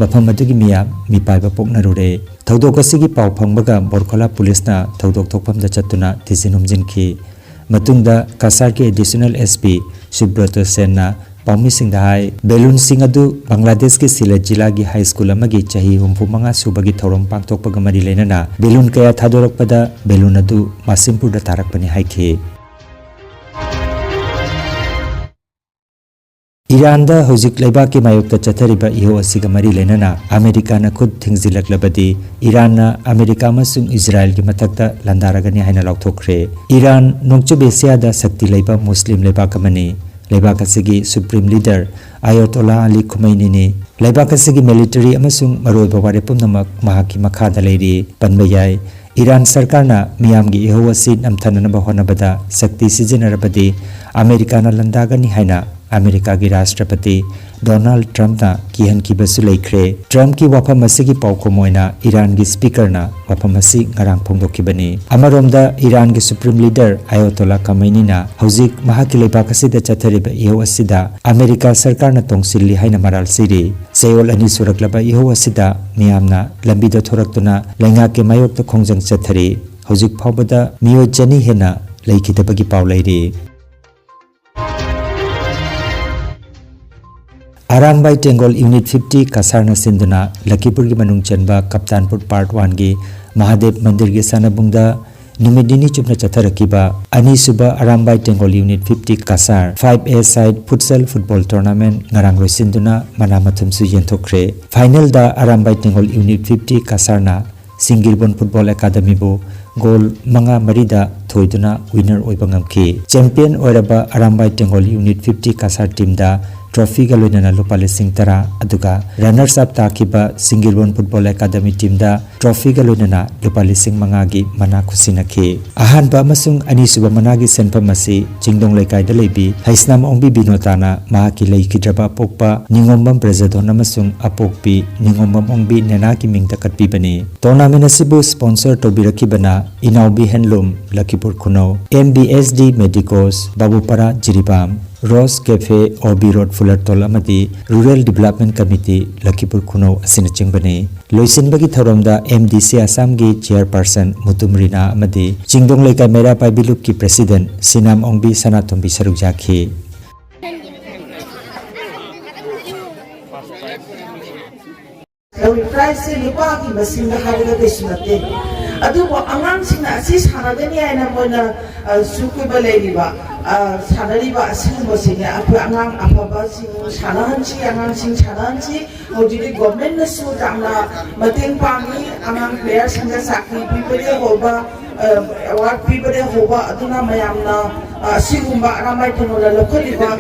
ꯃꯐꯝ ꯑꯗꯨꯒꯤ ꯃꯤꯌꯥꯝ ꯃꯤꯄꯥꯏꯕ ꯄꯣꯛꯅꯔꯨꯔꯦ꯫ ꯊꯧꯗꯣꯛ ꯑꯁꯤꯒꯤ ꯄꯥꯎ ꯐꯪꯕꯒ ꯕꯣꯔꯈꯣꯂꯥ ꯄꯨꯂꯤꯁꯅ ꯊꯧꯗꯣꯛ ꯊꯣꯛꯐꯝꯗ ꯆꯠꯇꯨꯅ ꯊꯤꯖꯤꯟ ꯍꯨꯝꯖꯤꯟꯈꯤ꯫ ꯃꯇꯨꯡꯗ ꯀꯁꯥꯔꯒꯤ Additional S P ꯁꯨꯕ꯭ꯔꯇ ꯁꯦꯟꯅ ꯄꯥꯎꯃꯤꯁꯤꯡꯗ ꯍꯥꯏ, ꯕꯦꯂꯨꯟꯁꯤꯡ ꯑꯗꯨ ꯕꯪꯒ꯭ꯂꯥꯗꯦꯁꯀꯤ ꯁꯤꯂꯦꯠ ꯖꯤꯂꯥꯒꯤ ꯍꯥꯏ ꯁ꯭ꯀꯨꯜ ꯑꯃꯒꯤ ꯆꯍꯤ ꯍꯨꯝꯐꯨ ꯃꯉꯥ ꯁꯨꯕꯒꯤ ꯊꯧꯔꯝ ꯄꯥꯡꯊꯣꯛꯄꯒ ꯃꯔꯤ ꯂꯩꯅꯅ ꯕꯦꯂꯨꯟ ꯀꯌꯥ ꯊꯥꯗꯣꯔꯛꯄꯗ ꯕꯦꯂꯨꯟ ꯑꯗꯨ ꯃꯥꯁꯤꯝꯄꯨꯔꯗ ꯇꯥꯔꯛꯄꯅꯤ ꯍꯥꯏꯈꯤ꯫ ꯏꯔꯥꯟꯗ ꯍꯧꯖꯤꯛ ꯂꯩꯕꯥꯛꯀꯤ ꯃꯥꯌꯣꯛꯇ ꯆꯠꯊꯔꯤꯕ ꯏꯍꯧ ꯑꯁꯤꯒ ꯃꯔꯤ ꯂꯩꯅꯅ ꯑꯃꯦꯔꯤꯀꯥꯅ ꯈꯨꯠ ꯊꯤꯡꯖꯤꯜꯂꯛꯂꯕꯗꯤ ꯏꯔꯥꯟꯅ ꯑꯃꯦꯔꯤꯀꯥ ꯑꯃꯁꯨꯡ ꯏꯖꯔꯥꯏꯜꯒꯤ ꯃꯊꯛꯇ ꯂꯥꯟꯗꯥꯔꯒꯅꯤ ꯍꯥꯏꯅ ꯂꯥꯎꯊꯣꯛꯈ꯭ꯔꯦ꯫ ꯏꯔꯥꯟ ꯅꯣꯡꯆꯨꯞ ꯑꯦꯁꯤꯌꯥꯗ ꯁꯛꯇꯤ ꯂꯩꯕ ꯃꯨꯁꯂꯤꯝ ꯂꯩꯕꯥꯛ ꯑꯃꯅꯤ꯫ ꯂꯩꯕꯥꯛ ꯑꯁꯤꯒꯤ ꯁꯨꯄ꯭ꯔꯤꯝ ꯂꯤꯗꯔ ꯑꯌꯣꯇꯣꯂꯥ ꯑꯂꯤ ꯈꯨꯃꯩꯅꯤꯅꯤ꯫ ꯂꯩꯕꯥꯛ ꯑꯁꯤꯒꯤ ꯃꯤꯂꯤꯇꯔꯤ ꯑꯃꯁꯨꯡ ꯃꯔꯨꯑꯣꯏꯕ ꯋꯥꯔꯦꯞ ꯄꯨꯝꯅꯃꯛ ꯃꯍꯥꯛꯀꯤ ꯃꯈꯥꯗ ꯂꯩꯔꯤ꯫ ꯄꯟꯕ ꯌꯥꯏ, ꯏꯔꯥꯟ ꯁꯔꯀꯥꯔꯅ ꯃꯤꯌꯥꯝꯒꯤ ꯏꯍꯧ ꯑꯁꯤ ꯅꯝꯊꯅꯅꯕ ꯍꯣꯠꯅꯕꯗ ꯁꯛꯇꯤ ꯁꯤꯖꯤꯟꯅꯔꯕꯗꯤ ꯑꯃꯦꯔꯤꯀꯥꯅ ꯂꯥꯟꯗꯥꯒꯅꯤ ꯍꯥꯏꯅ ꯑꯃꯦꯔꯤꯀꯥꯒꯤ ꯔꯥꯁꯇ꯭ꯔꯄꯇꯤ ꯗꯣꯅꯥꯜꯗ ꯇ꯭ꯔꯝꯞꯅ ꯀꯤꯍꯟꯈꯤꯕꯁꯨ ꯂꯩꯈ꯭ꯔꯦ꯫ ꯇ꯭ꯔꯝꯞꯀꯤ ꯋꯥꯐꯝ ꯑꯁꯤꯒꯤ ꯄꯥꯎꯈꯨꯝ ꯑꯣꯏꯅ ꯏꯔꯥꯟꯒꯤ ꯁ꯭ꯄꯤꯀꯔꯅ ꯋꯥꯐꯝ ꯑꯁꯤ ꯉꯔꯥꯡ ꯐꯣꯡꯗꯣꯛꯈꯤꯕꯅꯤ꯫ ꯑꯃꯔꯣꯝꯗ ꯏꯔꯥꯟꯒꯤ ꯁꯨꯄ꯭ꯔꯤꯝ ꯂꯤꯗꯔ ꯑꯌꯣꯇꯣꯂꯥ ꯈꯃꯩꯅꯤꯅ ꯍꯧꯖꯤꯛ ꯃꯍꯥꯛꯀꯤ ꯂꯩꯕꯥꯛ ꯑꯁꯤꯗ ꯆꯠꯊꯔꯤꯕ ꯏꯍꯧ ꯑꯁꯤꯗ ꯑꯃꯦꯔꯤꯀꯥ ꯁꯔꯀꯥꯔꯅ ꯇꯣꯡꯁꯤꯜꯂꯤ ꯍꯥꯏꯅ ꯃꯔꯥꯜ ꯁꯤꯔꯤ꯫ ꯆꯌꯣꯜ ꯑꯅꯤ ꯁꯨꯔꯛꯂꯕ ꯏꯍꯧ ꯑꯁꯤꯗ ꯃꯤꯌꯥꯝꯅ ꯂꯝꯕꯤꯗ ꯊꯣꯔꯛꯇꯨꯅ ꯂꯩꯉꯥꯛꯀꯤ ꯃꯥꯌꯣꯛꯇ ꯈꯣꯡꯖꯪ ꯆꯠꯊꯔꯤ꯫ ꯍꯧꯖꯤꯛ ꯐꯥꯎꯕꯗ ꯃꯤꯑꯣꯏ ꯆꯅꯤ ꯍꯦꯟꯅ ꯂꯩꯈꯤꯗꯕꯒꯤ ꯄꯥꯎ ꯂꯩꯔꯤ꯫ ꯑꯔꯥꯝꯕꯥꯏ ꯇꯦꯡꯒꯣꯜ ꯌꯨꯅꯤꯠ ꯐꯤꯐꯇꯤ ꯀꯁꯥꯔꯅ ꯁꯤꯟꯗꯨꯅ ꯂꯈꯤꯄꯨꯔꯒꯤ ꯃꯅꯨꯡ ꯆꯟꯕ ꯀꯞꯇꯥꯟꯄꯨꯔ ꯄꯥꯔꯠ ꯋꯥꯟꯒꯤ ꯃꯍꯥꯗꯦꯕ ꯃꯟꯗꯤꯔꯒꯤ ꯁꯥꯟꯅꯕꯨꯡꯗ ꯅꯨꯃꯤꯠ ꯅꯤꯅꯤ ꯆꯨꯞꯅ ꯆꯠꯊꯔꯛꯈꯤꯕ ꯑꯅꯤꯁꯨꯕ Arambai ꯇꯦꯡꯒꯣꯜ unit fifty Kasar five a side futsal football tournament ꯉꯔꯥꯡ ꯂꯣꯏꯁꯤꯟꯗꯨꯅ ꯃꯅꯥ ꯃꯊꯨꯝꯁꯨ ꯌꯦꯟꯊꯣꯛꯈ꯭ꯔꯦ꯫ ꯐꯥꯏꯅꯦꯜꯗ ꯑꯔꯥꯝꯕꯥꯏ ꯇꯦꯡꯒꯣꯜ ꯌꯨꯅꯤꯠ ꯐꯤꯐꯇꯤ ꯀꯁꯥꯔꯅ ꯁꯤꯡꯒꯤꯔꯕꯣꯟ ꯐꯨꯠꯕꯣꯜ ꯑꯦꯀꯥꯗꯃꯤꯕꯨ ꯒꯣꯜ ꯃꯉꯥ ꯃꯔꯤꯗ ꯊꯣꯏꯗꯨꯅ ꯋꯤꯅꯔ ꯑꯣꯏꯕ ꯉꯝꯈꯤ꯫ ꯆꯦꯝꯄꯤꯌꯟ ꯑꯣꯏꯔꯕ ꯑꯔꯥꯝꯕꯥꯏ ꯇꯦꯡꯒꯣꯜ ꯌꯨꯅꯤꯠ ꯐꯤꯐꯇꯤ ꯀꯁꯥꯔ ꯇꯤꯝꯗ ꯇ꯭ꯔꯣꯐꯤꯒ ꯂꯣꯏꯅꯅ ꯂꯨꯄꯥ ꯂꯤꯁꯤꯡ ꯇꯔꯥ, ꯑꯗꯨꯒ ꯔꯟꯅꯔꯁ ꯑꯞ ꯇꯥꯈꯤꯕ ꯁꯤꯡꯒꯤꯔꯕꯣꯟ ꯐꯨꯠꯕꯣꯜ ꯑꯦꯀꯥꯗꯃꯤ ꯇꯤꯝꯗ ꯇ꯭ꯔꯣꯐꯤꯒ ꯂꯣꯏꯅꯅ ꯂꯨꯄꯥ ꯂꯤꯁꯤꯡ ꯃꯉꯥꯒꯤ ꯃꯅꯥ ꯈꯨꯠꯁꯤꯟꯅꯈꯤ꯫ ꯑꯍꯥꯟꯕ ꯑꯃꯁꯨꯡ ꯑꯅꯤꯁꯨꯕ ꯃꯅꯥꯒꯤ ꯁꯦꯟꯐꯝ ꯑꯁꯤ ꯆꯤꯡꯗꯣꯡ ꯂꯩꯀꯥꯏꯗ ꯂꯩꯕꯤ ꯍꯩꯁꯅꯥꯝ ꯑꯣꯡꯕꯤ ꯕꯤꯅꯣꯇꯥꯅ ꯃꯍꯥꯛꯀꯤ ꯂꯩꯈꯤꯗ꯭ꯔꯕ ꯑꯄꯣꯛꯄ ꯅꯤꯉꯣꯝꯕꯝ ꯕ꯭ꯔꯖꯙꯣꯟ ꯑꯃꯁꯨꯡ ꯑꯄꯣꯛꯄꯤ ꯅꯤꯉꯣꯝꯕꯝ ꯑꯣꯡꯕꯤ ꯅꯦꯅꯥꯒꯤ ꯃꯤꯡꯗ ꯀꯠꯄꯤꯕꯅꯤ꯫ ꯇꯣꯔꯅꯥꯃꯦꯟꯠ ꯑꯁꯤꯕꯨ ꯁ꯭ꯄꯣꯟꯁꯔ ꯇꯧꯕꯤꯔꯛꯈꯤꯕꯅ ꯏꯅꯥꯎꯕꯤ ꯍꯦꯟꯂꯨꯝ, ꯂꯈꯤꯄꯨꯔ ꯈꯨꯅꯧ, M B S D Medicos, Babupara, Jiribam. Rose Cafe, O B road Phulertal ꯑꯃꯗꯤ ꯔꯨꯔꯦꯜ ꯗꯤꯕꯂꯞꯃꯦꯟ ꯀꯃꯤꯇꯤ ꯂꯈꯤꯄꯨꯔ ꯈꯨꯅꯧ ꯑꯁꯤꯅꯆꯤꯡꯕꯅꯤ꯫ ꯂꯣꯏꯁꯤꯟꯕꯒꯤ ꯊꯧꯔꯝꯗ ꯑꯦꯝ ꯗꯤ ꯁꯤ ꯑꯁꯥꯝꯒꯤ ꯆꯤꯌꯔꯄꯔꯁꯟ ꯃꯨꯇꯨꯝ ꯔꯤꯅꯥ ꯑꯃꯗꯤ ꯆꯤꯡꯗꯣꯡ ꯂꯩꯀꯥꯏ ꯃꯩꯔꯥ ꯄꯥꯏꯕꯤ ꯂꯨꯞꯀꯤ ꯄ꯭ꯔꯦꯁꯤꯗꯦꯟꯠ ꯁꯤꯅꯥꯝ ꯑꯣꯡꯕꯤ ꯁꯅꯥꯇꯣꯝꯕꯤ ꯁꯔꯨꯛ ꯌꯥꯈꯤ꯫ ꯂꯧꯔꯤ ꯄ꯭ꯔꯥꯏꯖꯁꯦ ꯂꯨꯄꯥꯒꯤ ꯃꯁꯤꯡꯗ ꯍꯥꯏꯔꯒ ꯀꯩꯁꯨ ꯅꯠꯇꯦ꯫ ꯑꯗꯨꯕꯨ ꯑꯉꯥꯡꯁꯤꯡꯅ ꯑꯁꯤ ꯁꯥꯟꯅꯒꯅꯤ ꯍꯥꯏꯅ ꯃꯣꯏꯅ, ꯑ, ꯁꯨ ꯀꯨꯏꯕ ꯂꯩꯔꯤꯕ, ꯑ, ꯁꯥꯟꯅꯔꯤꯕ ꯑꯁꯤꯒꯨꯝꯕꯁꯤꯅꯦ꯫ ꯑꯩꯈꯣꯏ ꯑꯉꯥꯡ ꯑꯐꯕꯁꯤꯡ ꯁꯥꯟꯅꯍꯟꯁꯤ, ꯑꯉꯥꯡꯁꯤꯡ ꯁꯥꯟꯅꯍꯟꯁꯤ꯫ ꯍꯧꯖꯤꯛꯇꯤ ꯒꯣꯔꯃꯦꯟꯅꯁꯨ ꯌꯥꯝꯅ ꯃꯇꯦꯡ ꯄꯥꯡꯉꯤ꯫ ꯑꯉꯥꯡ ꯄ꯭ꯂꯦꯌꯔꯁꯤꯡꯗ ꯆꯥꯀ꯭ꯔꯤ ꯄꯤꯕꯗꯒꯤ ꯍꯧꯕ, ꯑ, ꯑꯦꯋꯥꯔꯗ ꯄꯤꯕꯗꯒꯤ ꯍꯧꯕ, ꯑꯗꯨꯅ ꯃꯌꯥꯝꯅ, ꯑ, ꯑꯁꯤꯒꯨꯝꯕ ꯑꯔꯥꯝꯕꯥꯏ ꯇꯦꯡꯒꯣꯜꯅ ꯂꯧꯈꯠꯂꯤꯕ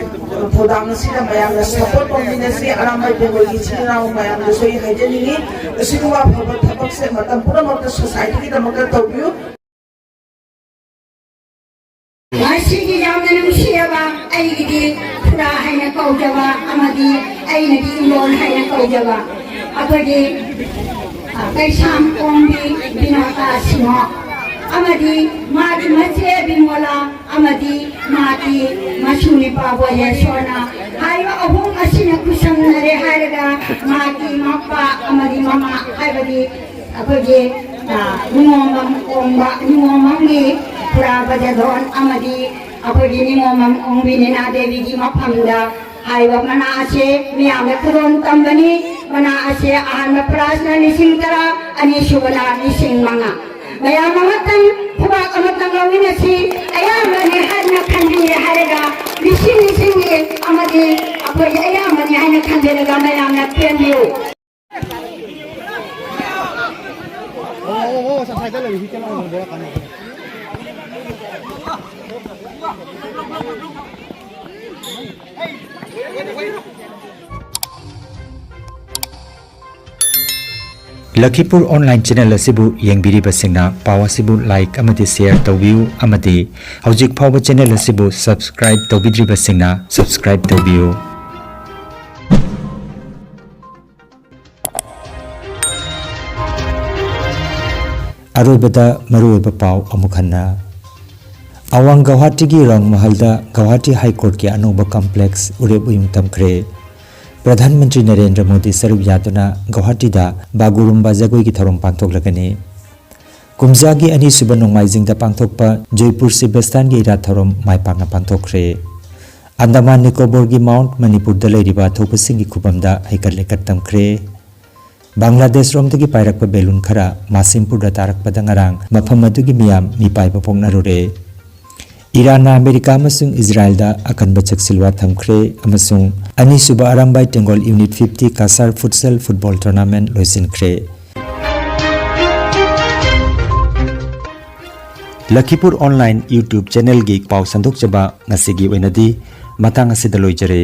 ꯊꯧꯗꯥꯡ ꯑꯁꯤꯗ ꯃꯌꯥꯝꯅ ꯁꯄꯣꯔꯠ ꯇꯧꯃꯤꯟꯅꯁꯤ꯫ ꯑꯔꯥꯝꯕꯥꯏ ꯇꯦꯡꯒꯣꯜꯒꯤ ꯏꯆꯤꯜ ꯏꯅꯥꯎ ꯃꯌꯥꯝꯗꯁꯨ ꯑꯩ ꯍꯥꯏꯖꯅꯤꯡꯉꯤ, ꯑꯁꯤꯒꯨꯝꯕ ꯑꯐꯕ ꯊꯕꯛꯁꯦ ꯃꯇꯝ ꯄꯨꯝꯅꯃꯛꯇ ꯁꯣꯁꯥꯏꯇꯤꯒꯤꯗꯃꯛꯇ ꯇꯧꯕꯤꯌꯨ꯫ ꯉꯁꯤꯒꯤ ꯌꯥꯝꯅ ꯅꯨꯡꯁꯤꯔꯕ ꯑꯩꯒꯤꯗꯤ ꯈꯨꯔꯥ ꯍꯥꯏꯅ ꯀꯧꯖꯕ ꯑꯃꯗꯤ ꯑꯩꯅꯗꯤ ꯏꯂꯣꯟ ꯍꯥꯏꯅ ꯀꯧꯖꯕ ꯑꯩꯈꯣꯏꯒꯤ, ꯑ, ꯀꯩꯁꯥꯝ ꯑꯣꯡꯕꯤ ꯕꯤꯅꯣꯇꯥ ꯁꯤꯡꯍ ꯑꯃꯗꯤ ꯃꯥꯒꯤ ꯃꯆꯦ ꯕꯤꯃꯣꯂꯥ ꯑꯃꯗꯤ ꯃꯥꯒꯤ ꯃꯁꯨ ꯅꯨꯄꯥ ꯕꯣꯂꯦꯁꯣꯔꯅ ꯍꯥꯏꯔꯤꯕ ꯑꯍꯨꯝ ꯑꯁꯤꯅ ꯈꯨꯠꯁꯝꯅꯔꯦ ꯍꯥꯏꯔꯒ ꯃꯥꯒꯤ ꯃꯄꯥ ꯑꯃꯗꯤ ꯃꯃꯥ ꯍꯥꯏꯕꯗꯤ ꯑꯩꯈꯣꯏꯒꯤ, ꯑ, ꯅꯤꯉꯣꯝꯕꯝ ꯑꯣꯡꯕ, ꯅꯤꯉꯣꯝꯕꯝꯒꯤ ꯈꯨꯔꯥ ꯕꯖꯗꯣꯟ ꯑꯃꯗꯤ ꯑꯩꯈꯣꯏꯒꯤ ꯅꯤꯉꯣꯝꯕꯝ ꯑꯣꯡꯕꯤ ꯅꯦꯅꯥ ꯗꯦꯕꯤꯒꯤ ꯃꯐꯝꯗ ꯍꯥꯏꯔꯤꯕ ꯃꯅꯥ ꯑꯁꯦ ꯃꯤꯌꯥꯝꯗ ꯈꯨꯗꯣꯜ ꯇꯝꯕꯅꯤ꯫ ꯃꯅꯥ ꯑꯁꯦ ꯑꯍꯥꯟꯕ ꯄ꯭ꯔꯥꯏꯖꯅ ꯂꯤꯁꯤꯡ ꯇꯔꯥ, ꯑꯅꯤꯁꯨꯕꯅ ꯂꯤꯁꯤꯡ ꯃꯉꯥ꯫ ꯃꯌꯥꯝ ꯑꯃꯇꯪ ꯈꯨꯕꯥꯛ ꯑꯃꯇꯪ ꯂꯧꯃꯤꯟꯅꯁꯤ꯫ ꯑꯌꯥꯝꯕꯅꯤ ꯍꯥꯏꯅ ꯈꯟꯕꯤꯔꯦ ꯍꯥꯏꯔꯒ ꯂꯤꯁꯤꯡ ꯂꯤꯁꯤꯡꯒꯤ ꯑꯃꯗꯤ ꯑꯩꯈꯣꯏꯒꯤ ꯑꯌꯥꯝꯕꯅꯤ ꯍꯥꯏꯅ ꯈꯟꯕꯤꯔꯒ ꯃꯌꯥꯝꯅ ꯄꯦꯟꯕꯤꯌꯨ꯫ ꯂꯈꯤꯄꯨꯔ ꯑꯣꯟꯂꯥꯏꯟ ꯆꯦꯅꯦꯜ ꯑꯁꯤꯕꯨ ꯌꯦꯡꯕꯤꯔꯤꯕꯁꯤꯡꯅ ꯄꯥꯎ ꯑꯁꯤꯕꯨ ꯂꯥꯏꯛ ꯑꯃꯗꯤ ꯁꯦꯌꯔ ꯇꯧꯕꯤꯌꯨ ꯑꯃꯗꯤ ꯍꯧꯖꯤꯛ ꯐꯥꯎꯕ ꯆꯦꯅꯦꯜ ꯑꯁꯤꯕꯨ ꯁꯕꯁꯀ꯭ꯔꯥꯏꯕ ꯇꯧꯕꯤꯗ꯭ꯔꯤꯕꯁꯤꯡꯅ ꯁꯕꯁꯀ꯭ꯔꯥꯏꯕ ꯇꯧꯕꯤꯌꯨ꯫ ꯑꯔꯣꯏꯕꯗ ꯃꯔꯨꯑꯣꯏꯕ ꯄꯥꯎ ꯑꯃꯨꯛ ꯍꯟꯅ꯫ ꯑꯋꯥꯡ ꯒꯧꯍꯥꯇꯤꯒꯤ ꯔꯪ ꯃꯍꯜꯗ ꯒꯧꯍꯥꯇꯤ ꯍꯥꯏ ꯀꯣꯔꯠꯀꯤ ꯑꯅꯧꯕ ꯀꯝꯄ꯭ꯂꯦꯛꯁ ꯎꯔꯦꯞ ꯎꯌꯨꯡ ꯇꯝꯈ꯭ꯔꯦ꯫ ꯄ꯭ꯔꯙꯥꯟ ꯃꯟꯇ꯭ꯔꯤ ꯅꯔꯦꯟꯗ꯭ꯔ ꯃꯣꯗꯤ ꯁꯔꯨꯛ ꯌꯥꯗꯨꯅ ꯒꯧꯍꯥꯇꯤꯗ ꯕꯥꯒꯨꯔꯨꯝꯕꯥ ꯖꯒꯣꯏꯒꯤ ꯊꯧꯔꯝ ꯄꯥꯡꯊꯣꯛꯂꯒꯅꯤ꯫ ꯀꯨꯝꯖꯥꯒꯤ ꯑꯅꯤꯁꯨꯕ ꯅꯣꯡꯃꯥꯏꯖꯤꯡꯗ ꯄꯥꯡꯊꯣꯛꯄ ꯖꯣꯏꯄꯨꯔ ꯁꯤꯕꯁꯇꯥꯟꯒꯤ ꯏꯔꯥꯠ ꯊꯧꯔꯝ ꯃꯥꯏ ꯄꯥꯛꯅ ꯄꯥꯡꯊꯣꯛꯈ꯭ꯔꯦ꯫ ꯑꯟꯗꯃꯥꯟ ꯅꯤꯀꯣꯕꯣꯔꯒꯤ ꯃꯥꯎꯟꯠ ꯃꯅꯤꯄꯨꯔꯗ ꯂꯩꯔꯤꯕ ꯊꯧꯕꯁꯤꯡꯒꯤ ꯈꯨꯕꯝꯗ ꯍꯩꯀꯠ ꯂꯩꯀꯠ ꯇꯝꯈ꯭ꯔꯦ꯫ ꯕꯪꯒ꯭ꯂꯥꯗꯦꯁꯔꯣꯝꯗꯒꯤ ꯄꯥꯏꯔꯛꯄ ꯕꯦꯂꯨꯟ ꯈꯔ ꯃꯥꯁꯤꯝꯄꯨꯔꯗ ꯇꯥꯔꯛꯄꯗ ꯉꯔꯥꯡ ꯃꯐꯝ ꯑꯗꯨꯒꯤ ꯃꯤꯌꯥꯝ ꯃꯤꯄꯥꯏꯕ ꯄꯣꯛꯅꯔꯨꯔꯦ꯫ ꯏꯔꯥꯟꯅ ꯑꯃꯦꯔꯤꯀꯥ ꯑꯃꯁꯨꯡ ꯏꯖꯔꯥꯏꯜꯗ ꯑꯀꯟꯕ ꯆꯦꯛꯁꯤꯜꯋꯥ ꯊꯝꯈ꯭ꯔꯦ ꯑꯃꯁꯨꯡ ꯑꯅꯤꯁꯨꯕ Arambai ꯇꯦꯡꯒꯣꯜ unit fifty Kasar futsal football tournament ꯂꯣꯏꯁꯤꯟꯈ꯭ꯔꯦ꯫ ꯂꯈꯤꯄꯨꯔ ꯑꯣꯟꯂꯥꯏꯟ YouTube ꯆꯦꯅꯦꯜꯒꯤ ꯄꯥꯎ ꯁꯟꯗꯣꯛꯆꯕ ꯉꯁꯤꯒꯤ ꯑꯣꯏꯅꯗꯤ ꯃꯇꯥꯡ ꯑꯁꯤꯗ ꯂꯣꯏꯖꯔꯦ꯫